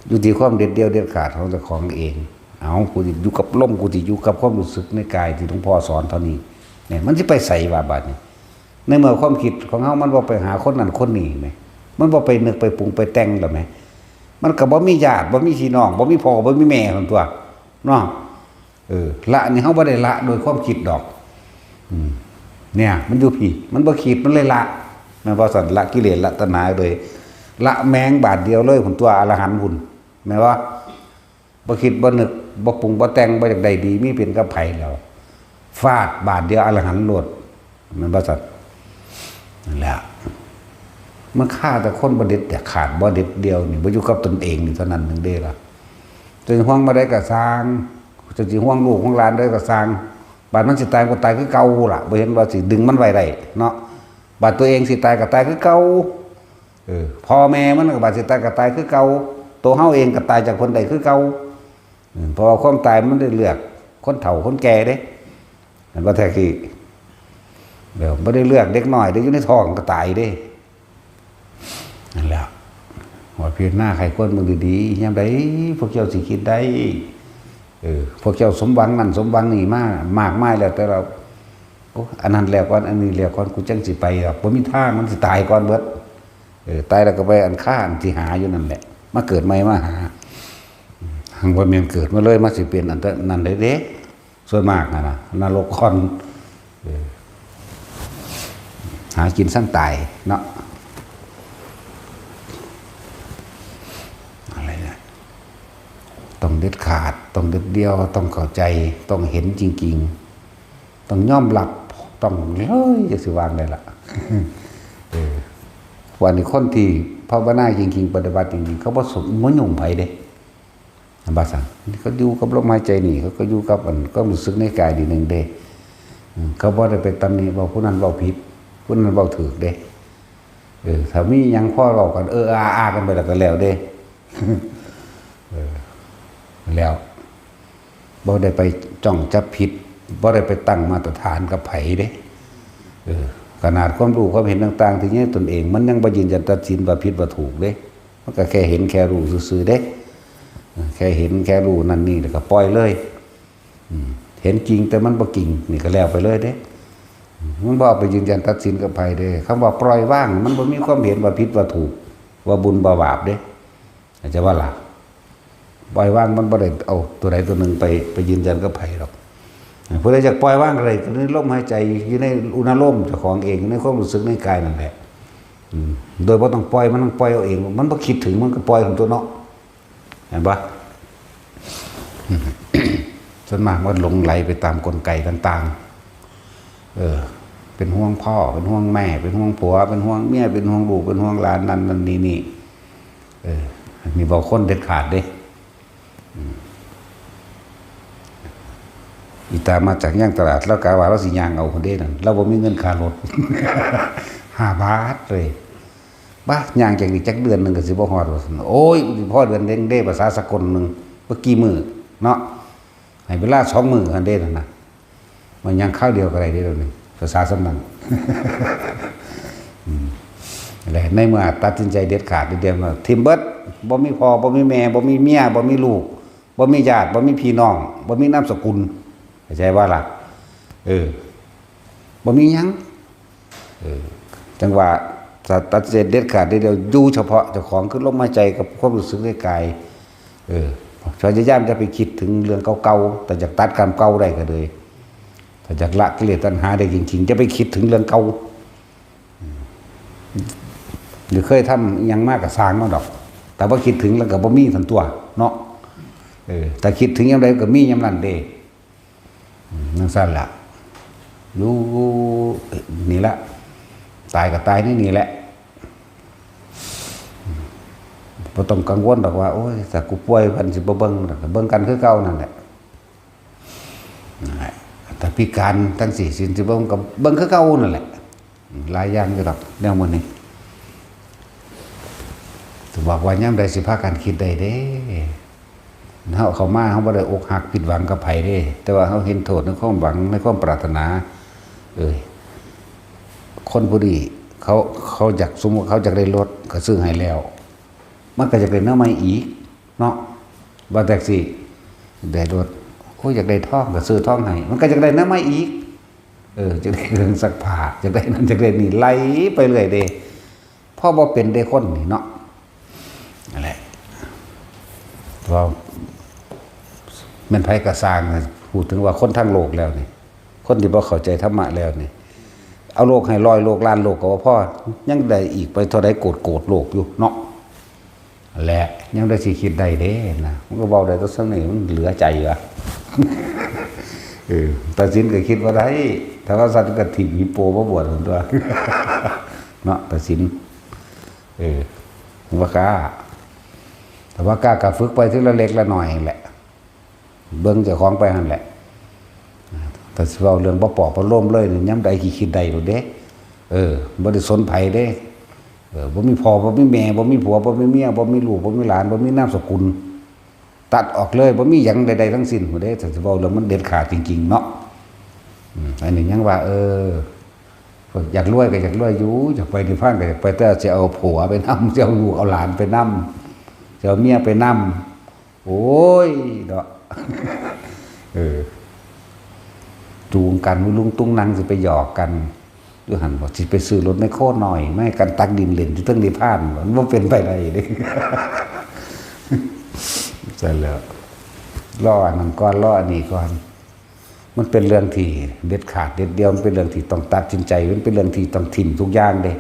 อยู่ที่ความเด็ดเดี่ยวเด็ดขาดของเจ้าของเอง เอา กูสิอยู่กับลม กูสิอยู่กับความรู้สึกในกายที่หลวงพ่อสอนเท่านี้ เนี่ย มันสิไปไสวะบัดนี้ ในเมื่อความคิดของเฮามันบ่ไปหาคนนั้นคนนี้แหม มันบ่ไปนึกไปปรุงไปแต่งแล้วแหม มันก็บ่มีญาติ บ่มีพี่น้อง บ่มีพ่อ บ่มีแม่ซั่นตั่ว เนาะ เออ ละนี่เฮาบ่ได้ละโดยความคิดดอก อืม เนี่ย มันอยู่พี้ มันบ่คิด มันเลยละ แม่นบ่ซั่น ละกิเลส ละตัณหาเลย ละแมงบาดเดียวเลยพุ้นตั่ว อรหันต์พุ้น แม่นบ่ บ่คิดบ่นึก บ่ปรุงบ่แต่ง บ่อยากได้ดีมีเป็นกับไผแล้ว ฟาดบาดเดียวอรหันต์โลด แม่นบ่ซั่น นั่นแหละ มันฆ่าแต่คนบ่เด็ดขาด บ่เด็ดเดี่ยวนี่ บ่อยู่กับตนเองนี่เท่านั้นหนึ่งเด้ล่ะ จะห่วงบ่ได้ก็ซ่าง จะสิห่วงลูกห่วงหลานได้ก็ซ่าง บาดมันสิตายก็ตายคือเก่าล่ะ บ่เห็นว่าสิดึงมันไว้ได้เนาะ บาดตัวเองสิตายก็ตายคือเก่า เออ พ่อแม่มันก็บาดสิตายก็ตายคือเก่า ตัวเฮาเองก็ตายจากเพิ่นได้คือเก่า อืม เพราะว่าความตายมันได้เลือกคนเฒ่าคนแก่เด้ เห็นบ่แท้ขี้ เดี๋ยวบ่ได้เลือกเด็กน้อยเด้ อยู่ในท้องก็ตายเด้ นั่นแหละ ว่าพิจารณาไขควรเบิ่งดีๆ ยามใดพวกเจ้าสิคิดได้ เออ พวกเจ้าสมหวังนั่นสมหวังนี่มามากมายแล้ว แต่เรา โอ้ อันนั้นแล้วก่อน อันนี้แล้วก่อน กูจั่งสิไปดอก บ่มีทาง มันสิตายก่อนเบิด เออ ตายแล้วก็ไปอันฆ่าอันที่หาอยู่นั่นแหละ มาเกิดใหม่มาหา หังบ่แม่นเกิดมาเลย มาสิเป็นอันนั้นได้เด้ ส่วนมากนะนะ นรกก่อน เออ หากินซั่งตายเนาะ อะไรเนี่ย ต้องเด็ดขาด ต้องเด็ดเดี่ยว ต้องเข้าใจ ต้องเห็นจริงๆ ต้องยอมรับ ต้องเลย จะสิวางได้ละ เออ วันนี้คนที่ภาวนาจริงๆ ปฏิบัติจริงๆ เขาบ่สน บ่ยุ่งไผเด้ บาสัน เขาอยู่กับลมหายใจนี่ เขาก็อยู่กับอันความรู้สึกในกายดีหนึ่งเด้ อืม เขาบ่ได้ไปตำหนิว่าผู้นั้นเว้าผิด ผู้นั้นเว้าถูกเด้ เออ ถ้ามีหยังพอเว้ากัน เออ อา อา กันไปแล้วก็แล้วเด้ เออ แล้ว บ่ได้ไปจ้องจับผิด บ่ได้ไปตั้งมาตรฐานกับไผเด้ เออ ขนาดความรู้ความเห็นต่างๆ ที่อยู่ในตนเอง มันยังบ่ยืนยันตัดสินว่าผิดว่าถูกเด้ มันก็แค่เห็นแค่รู้ซื่อๆ เด้ เออ แค่เห็นแค่รู้นั่นนี่ แล้วก็ปล่อยเลย อืม เห็นจริงแต่มันบ่จริง นี่ก็แล้วไปเลยเด้ มันบ่เอาไปยืนยันตัดสินกับไผเด้ คำว่าปล่อยวาง มันบ่มีความเห็นว่าผิดว่าถูก ว่าบุญว่าบาปเด้ เข้าใจบ่ล่ะ ปล่อยวางมันบ่ได้เอาตัวใดตัวหนึ่งไป ไปยืนยันกับไผดอก ผู้ใดอยากปล่อยวางอะไร ก็ในลมหายใจ อยู่ในอุณาโลมเจ้าของเอง ในความรู้สึกในกายนั่นแหละ อืม โดยบ่ต้องปล่อย มันต้องปล่อยเอาเอง มันบ่คิดถึง มันก็ปล่อยของตัวเนาะ เห็นปะ ส่วนมากมันหลงไหลไปตามกลไกต่างๆ เออ เป็นห่วงพ่อ เป็นห่วงแม่ เป็นห่วงผัว เป็นห่วงเมีย เป็นห่วงลูก เป็นห่วงหลาน นั่นนั่นนี่นี่ เออ มีบางคนเด็ดขาดเด้ อืม อีตามาจากย่างตลาด แล้วกะว่าเราสิย่างเอาคนเด้นั่น เราบ่มีเงินค่ารถ ห้าบาทเลย บ้า ย่างจากนี้จักเดือนหนึ่งก็สิบ่ฮอดว่าซั่น โอ้ย พอเดือนเด้งเด้ ภาษาสากลหนึ่ง บ่กี่มื้อเนาะ ให้เวลาสองมื้อหั่นเด้นั่นน่ะ มันย่างคราวเดียวก็ได้เด้เดี๋ยวนี้ ภาษาส่ำนั้น อืม และในเมื่อตัดสินใจเด็ดขาดเดียวมา ถิ่มเบิด บ่มีพ่อ บ่มีแม่ บ่มีเมีย บ่มีลูก บ่มีญาติ บ่มีพี่น้อง บ่มีนามสกุล เข้าใจบ่ล่ะ เออ บ่มีหยัง เออ จั่งว่า ถ้าตัดสินใจเด็ดขาดเดียว อยู่เฉพาะเจ้าของคือลมหายใจกับความรู้สึกในกาย เออ พยายามอย่าไปคิดถึงเรื่องเก่าๆ แต่อยากตัดกรรมเก่าได้ก็เลย ถ้าอยากละกิเลสตัณหาได้จริงๆ อย่าไปคิดถึงเรื่องเก่า อืม หรือเคยทำอิหยังมาก็ซ่างมันดอก แต่ว่าคิดถึงแล้วก็บ่มีซั่นตั๊วเนาะ เออ ถ้าคิดถึงยามใดก็มียามนั้นเด้ อืม จั่งซั่นล่ะ อยู่นี่ละ ตายก็ตายในนี่แหละ อืม บ่ต้องกังวลดอกว่า โอ้ย ถ้ากูป่วยเพิ่นสิบ่เบิ่งดอก เบิ่งกันคือเก่านั่นแหละ นั่นแหละ ถ้าพิการจั่งซี้ สิ สิเบิ่งก็เบิ่งคือเก่านั่นแหละ อืม หลายอย่างอยู่ดอก แนวมื้อนี้ สิบอกว่ายามใดสิพากันคิดได้เด้ เฮาเข้ามา เฮาบ่ได้อกหักผิดหวังกับไผเด้ แต่ว่าเฮาเห็นโทษในความหวัง ในความปรารถนา เอ้ย คนผู้นี้เขา เขาอยาก สมมุติเขาอยากได้รถ ก็ซื้อให้แล้ว มันก็อยากได้แนวใหม่อีกเนาะ ว่าจั่งซี้ ได้รถ โอ้ย อยากได้ทอง ก็ซื้อทองให้ มันก็อยากได้แนวใหม่อีก เออ อยากได้เครื่องซักผ้า อยากได้นั่น อยากได้นี่ ไล่ไปเรื่อยเด้ พอบ่เป็นเด้คนนี่เนาะ นั่นแหละ ว่าแม่นไผก็ซ่างนะ พูดถึงว่าคนทั้งโลกแล้วนี่ คนที่บ่เข้าใจธรรมะแล้วนี่ เอาโลกให้ร้อยโลกล้านโลกก็บ่พอ ยังได้อีกไปเท่าใดโกดโกดโลกอยู่เนาะ และยังได้สิคิดได้เด้นะ มันก็เว้าได้แต่ส่ำนี้ มันเหลือใจว่ะ เออ ตัดสินก็คิดบ่ได้ ถ้าว่าซั่นก็ถิ่มหิโปมาบวชซั่นตั๊ว เนาะ ตัดสิน เออ บ่กล้า แต่ว่ากล้าก็ฝึกไปทีละเล็กละน้อยแหละ เบิ่งเจ้าของไปหั่นแหละ แต่สิเว้าเรื่องบ่ปลอบประโลมเลยนี่ ยามใดขี้คิดได้โลดเด้ เออ บ่ได้สนไผเด้ เออ บ่มีพ่อ บ่มีแม่ บ่มีผัว บ่มีเมีย บ่มีลูก บ่มีหลาน บ่มีนามสกุล ตัดออกเลย บ่มีหยังใดๆทั้งสิ้นพู้นเด้ ถ้าสิเว้าเรื่องมันเด็ดขาดจริงๆเนาะ อืม อันนี้ยังว่า เออ อยากรวยก็อยากรวยอยู่ อยากไปนิพพานก็อยากไป แต่สิเอาผัวไปนำ สิเอาลูกเอาหลานไปนำ สิเอาเมียไปนำ โอ้ยเนาะ เออ จูงกันลุงตุ้งนังสิไปหยอกกัน อยู่หั่น ว่าสิไปซื้อรถแมคโครน้อยมาให้กันตักดินเล่นอยู่เทิงนิพพาน มันบ่เป็นไปได้เด้ ใช่แล้ว รออันนั้นก่อน รออันนี้ก่อน มันเป็นเรื่องที่เด็ดขาดเด็ดเดี่ยว มันเป็นเรื่องที่ต้องตัดสินใจ มันเป็นเรื่องที่ต้องถิ่มทุกอย่างเด้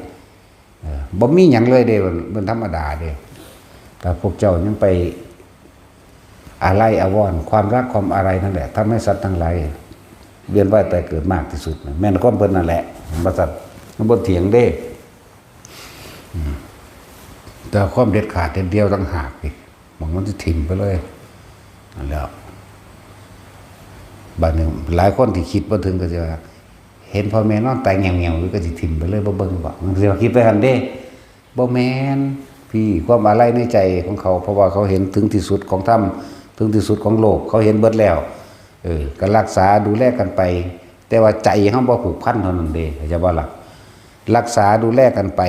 เออ บ่มีหยังเลยเด้ มันธรรมดาเด้ แต่พวกเจ้ายังไปอาลัยอาวรณ์ ความรักความอาลัยนั่นแหละ ทำให้สัตว์ทั้งหลายเวียนว่ายตายเกิดมากที่สุด แม่นความเพิ่นนั่นแหละ บ่ซั่น มันบ่เถียงเด้ อืม แต่ความเด็ดขาดเด็ดเดี่ยวต่างหากนี่ หม่องมันสิถิ่มไปเลย นั่นแหล้ว บัดนี้หลายคนที่คิดบ่ถึงก็สิว่า เห็นพ่อแม่นอนตายแง่วๆอยู่ก็สิถิ่มไปเลย บ่เบิ่งบ่ มันสิว่าคิดไปหั่นเด้ บ่แม่น พี่ ความอาลัยในใจของเขา เพราะว่าเขาเห็นถึงที่สุดของธรรม ถึงที่สุดของโลก เขาเห็นเบิดแล้ว เออ ก็รักษาดูแลกันไป แต่ว่าใจเฮาบ่ผูกพันเท่านั้นเด้ เข้าใจบ่ล่ะ รักษาดูแลกันไป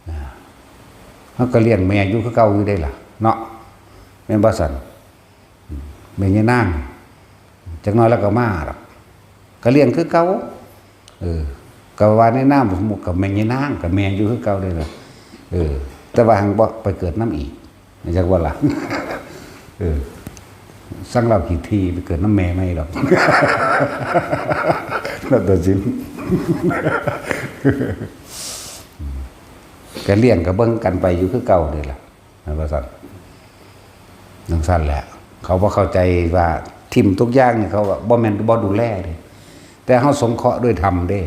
อ่า เฮาก็เลี้ยงแม่อยู่คือเก่าอยู่เด้ล่ะ เนาะ แม่นบ่ซั่น อืม แม่ยายนาง จักหน่อยแล้วก็มาดอก ก็เลี้ยงคือเก่า เออ ก็ว่าในนามสมมุติก็แม่ยายนาง ก็แม่อยู่คือเก่าเด้ล่ะ เออ แต่ว่าหั้นบ่ไปเกิดนำอีก จักว่าล่ะ เออ สั่งลาวขี้ถี่ไปเกิดนำแม่ใหม่ดอก แล้วตัดสิน ก็เลี้ยงก็เบิ่งกันไปอยู่คือเก่านี่ล่ะ แม่นบ่ซั่น จั่งซั่นแหละ เขาบ่เข้าใจว่าถิ่มทุกอย่างนี่ เขาว่าบ่แม่นบ่ดูแลเด้ แต่เฮาสงเคราะห์ด้วยธรรมเด้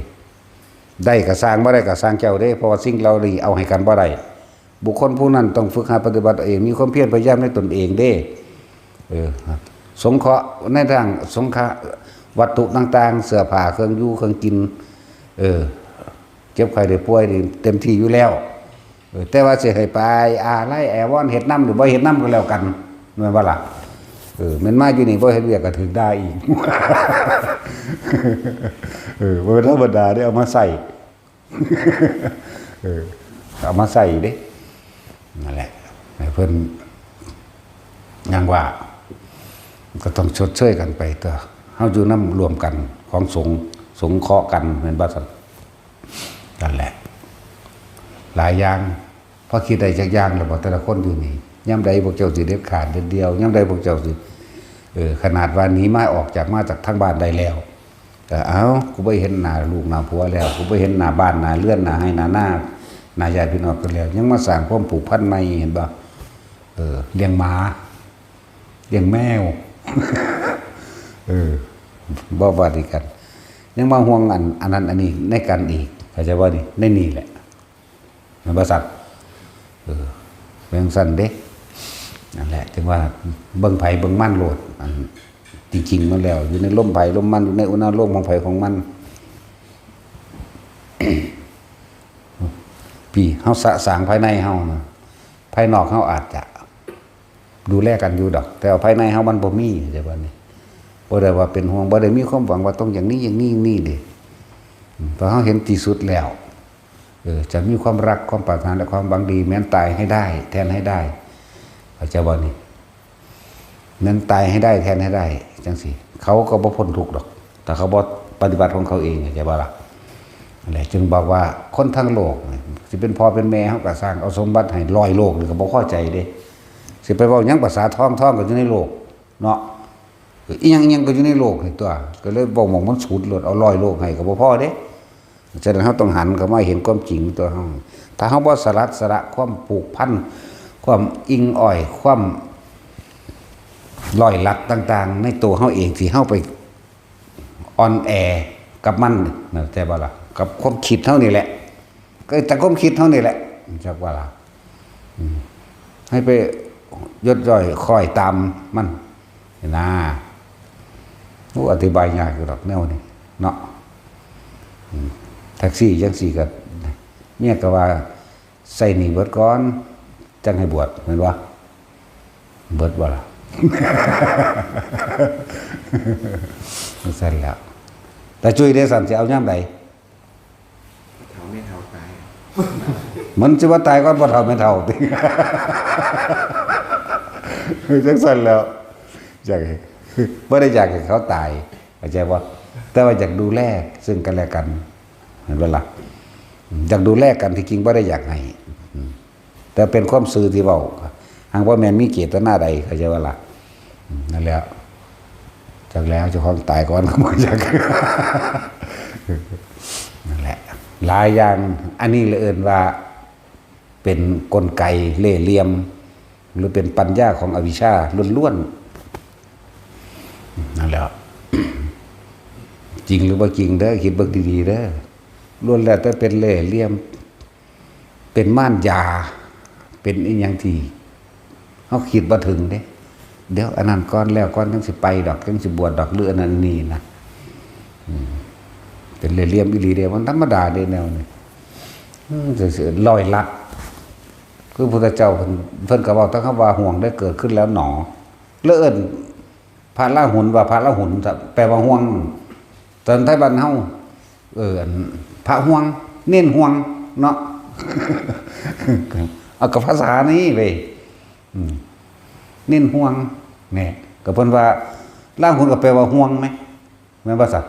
ได้ก็ซ่าง บ่ได้ก็ซ่างเจ้าเด้ เพราะว่าสิ่งเหล่านี้เอาให้กันบ่ได้ บุคคลผู้นั้นต้องฝึกหัดปฏิบัติตัวเอง มีความเพียรพยายามในตนเองเด้ เออ สงเคราะห์ในทางสงเคราะห์วัตถุต่างๆ เสื้อผ้า เครื่องอยู่เครื่องกิน เออ เจ็บไข้ได้ป่วยนี่เต็มที่อยู่แล้ว เออ แต่ว่าสิให้ไปอาลัยอาวรณ์เฮ็ดนำหรือบ่เฮ็ดนำก็แล้วกัน แม่นบ่ล่ะ เออ แม่นมาอยู่นี่บ่เฮ็ดเวียกก็ถืกด่าอีก เออ บ่ธรรมดาเด้ เอามาใส่ เออ เอามาใส่เด้ นั่นแหละ ให้เพิ่น ยังว่า ก็ต้องชดเชยกันไปตัว เฮาอยู่นำร่วมกันของสงฆ์ สงเคราะห์กัน แม่นบ่ซั่น นั่นแหละ หลายอย่าง พอคิดได้จักอย่างแล้วบ่ แต่ละคนอยู่นี่ ยามใดพวกเจ้าสิเด็ดขาดเด็ดเดี่ยว ยามใดพวกเจ้าสิ เออ ขนาดว่าหนีมาออกจาก มาจากทางบ้านได้แล้ว ก็ เอ้า กูบ่เห็นหน้าลูกหน้าผัวแล้ว กูบ่เห็นหน้าบ้านหน้าเรือน หน้าไร่หน้านา หน้าญาติพี่น้องกันแล้ว ยังมาสร้างความผูกพันใหม่ เห็นบ่ เออ เลี้ยงหมา เลี้ยงแมว เออ บ่ว่าดีกัน ยังมาห่วงอัน อันนั้นอันนี้ในกันอีก เข้าใจบ่นี่ ในนี่แหละ แม่นบ่ซั่น เออ เป็นจั่งซั่นเด้ นั่นแหละ ถึงว่าเบิ่งไผเบิ่งมันโลด อัน จริงๆมันแล้ว อยู่ในลมไผลมมัน อยู่ในอุณหภูมิของไผของมัน พี่ เฮาสะสางภายในเฮานะ ภายนอกเฮาอาจจะ ดูแลกันอยู่ดอก แต่ว่าภายในเฮามันบ่มี เข้าใจบ่นี่ บ่ได้ว่าเป็นห่วง บ่ได้มีความหวังว่าต้องอย่างนี้อย่างนี้อย่างนี้เด้ อืม พอเฮาเห็นที่สุดแล้ว เออ จะมีความรัก ความปรารถนา และความหวังดี แม้นตายให้ได้ แทนให้ได้ เข้าใจบ่นี่ แม้นตายให้ได้ แทนให้ได้ จั่งซี้ เขาก็บ่พ้นทุกข์ดอก ถ้าเขาบ่ปฏิบัติของเขาเอง เข้าใจบ่ล่ะ นั่นแหละ จึงบอกว่าคนทั้งโลกนี่ สิเป็นพ่อเป็นแม่เฮาก็ซ่าง เอาสมบัติให้ร้อยโลกนี่ก็บ่พอใจเด้ สิไปเว้าหยังภาษาทอง ทองก็อยู่ในโลกเนาะ อีหยัง อีหยังก็อยู่ในโลกนี่ตัว ก็เลยเว้าหม่องมันสุดโลด เอาร้อยโลกให้ก็บ่พอเด้ ฉะนั้นเฮาต้องหันเข้ามาเห็นความจริงตัวเฮา ถ้าเฮาบ่สลัดสละความผูกพัน ความอิงอ้อย ความร้อยลัดต่างๆ ในตัวเฮาเองที่เฮาไป อ่อนแอกับมันนะ เข้าใจบ่ล่ะ กับความคิดเฮานี่แหละ ก็จากความคิดเฮานี่แหละ จักว่าล่ะ อืม ให้ไปยศย่อยคอยตามมัน นะ โอ้ อธิบายยากอยู่ดอกแนวนี้เนาะ อืม แท็กซี่จั่งซี้ก็ เมียก็ว่า ใช้หนี้เบิดก่อน จั่งให้บวช แม่นบ่ เบิดบ่ล่ะ จั่งซั่นแหล้ว ตาจุ้ยเด้ ซั่นสิเอายามใด เฒ่าแม่เฒ่าตาย มันสิว่าตายก่อนพ่อเฒ่าแม่เฒ่าติ จั่งซั่นแหล้ว อยากให้ บ่ได้อยากให้เขาตาย เข้าใจบ่ แต่ว่าอยากดูแลซึ่งกันและกัน เห็นบ่ล่ะ อยากดูแลกัน ที่จริงบ่ได้อยากให้ อืม แต่เป็นความซื่อที่เว้า หากว่าแม่นมีเจตนาใด เข้าใจบ่ล่ะ อืม นั่นแหละ จักแล้วเจ้าของตายก่อน ก็บ่อยาก นั่นแหละ หลายอย่าง อันนี้เลยเอิ้นว่า เป็นกลไกเล่ห์เหลี่ยม หรือเป็นปัญญาของอวิชชาล้วนๆ นั่นแหละ จริงหรือบ่จริงเด้อ คิดเบิ่งดีๆเด้อ ล้วนแล้วแต่เป็นเล่ห์เหลี่ยม เป็นมารยา เป็นอีหยังที่ เฮาคิดบ่ถึงเด้ เดี๋ยวอันนั้นก่อน แล้วก่อน จั่งสิไปดอก จั่งสิบวชดอก หรืออันนั้นนี่นะ อืม เป็นเล่ห์เหลี่ยมอีหลีเด้ มันธรรมดาเด้แนวนี้ อืม ซื่อๆ ร้อยลัด คือพุทธเจ้าเพิ่น เพิ่นก็เว้าแต่คำว่าห่วงได้เกิดขึ้นแล้วหนอ แล้วเอิ้นพระราหุลว่าพระราหุล แปลว่าห่วง ตอนไทยบ้านเฮา เออ อัน พระห่วง เณรห่วง เนาะ เอากับภาษานี้เว้ย อืม เณรห่วง เนี่ย ก็เพิ่นว่า ราหุลก็แปลว่าห่วงไหม แม่นบ่ซะ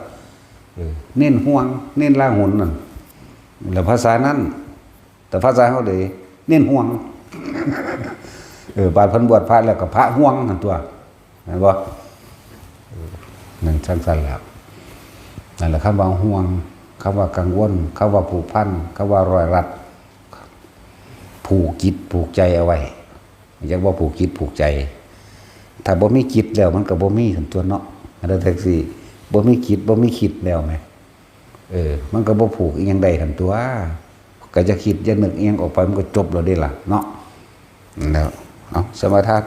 เออ เณรห่วง เณรราหุลนั่น แล้วภาษานั้น แต่ภาษาเฮาเด้ เณรห่วง เออ บาดเพิ่นบวชพระแล้วก็พระห่วงหั่นตัว แม่นบ่ เออ นั่นจั่งซั่นแหล้ว นั่นแหละคำว่าห่วง คำว่ากังวล คำว่าผูกพัน คำว่าร้อยรัด ผูกจิตผูกใจเอาไว้ อยากว่าผูกจิตผูกใจ ถ้าบ่มีจิตแล้วมันก็บ่มีหั่นตัวเนาะ อันนั้นจั่งซี้ บ่มีจิตบ่มีคิดแล้วแหม เออ มันก็บ่ผูกอีหยังได้หั่นตัว ก็จะคิดจะนึกอีหยังออกไปมันก็จบแล้วเด้ล่ะเนาะ แล้ว เอา สมาทาน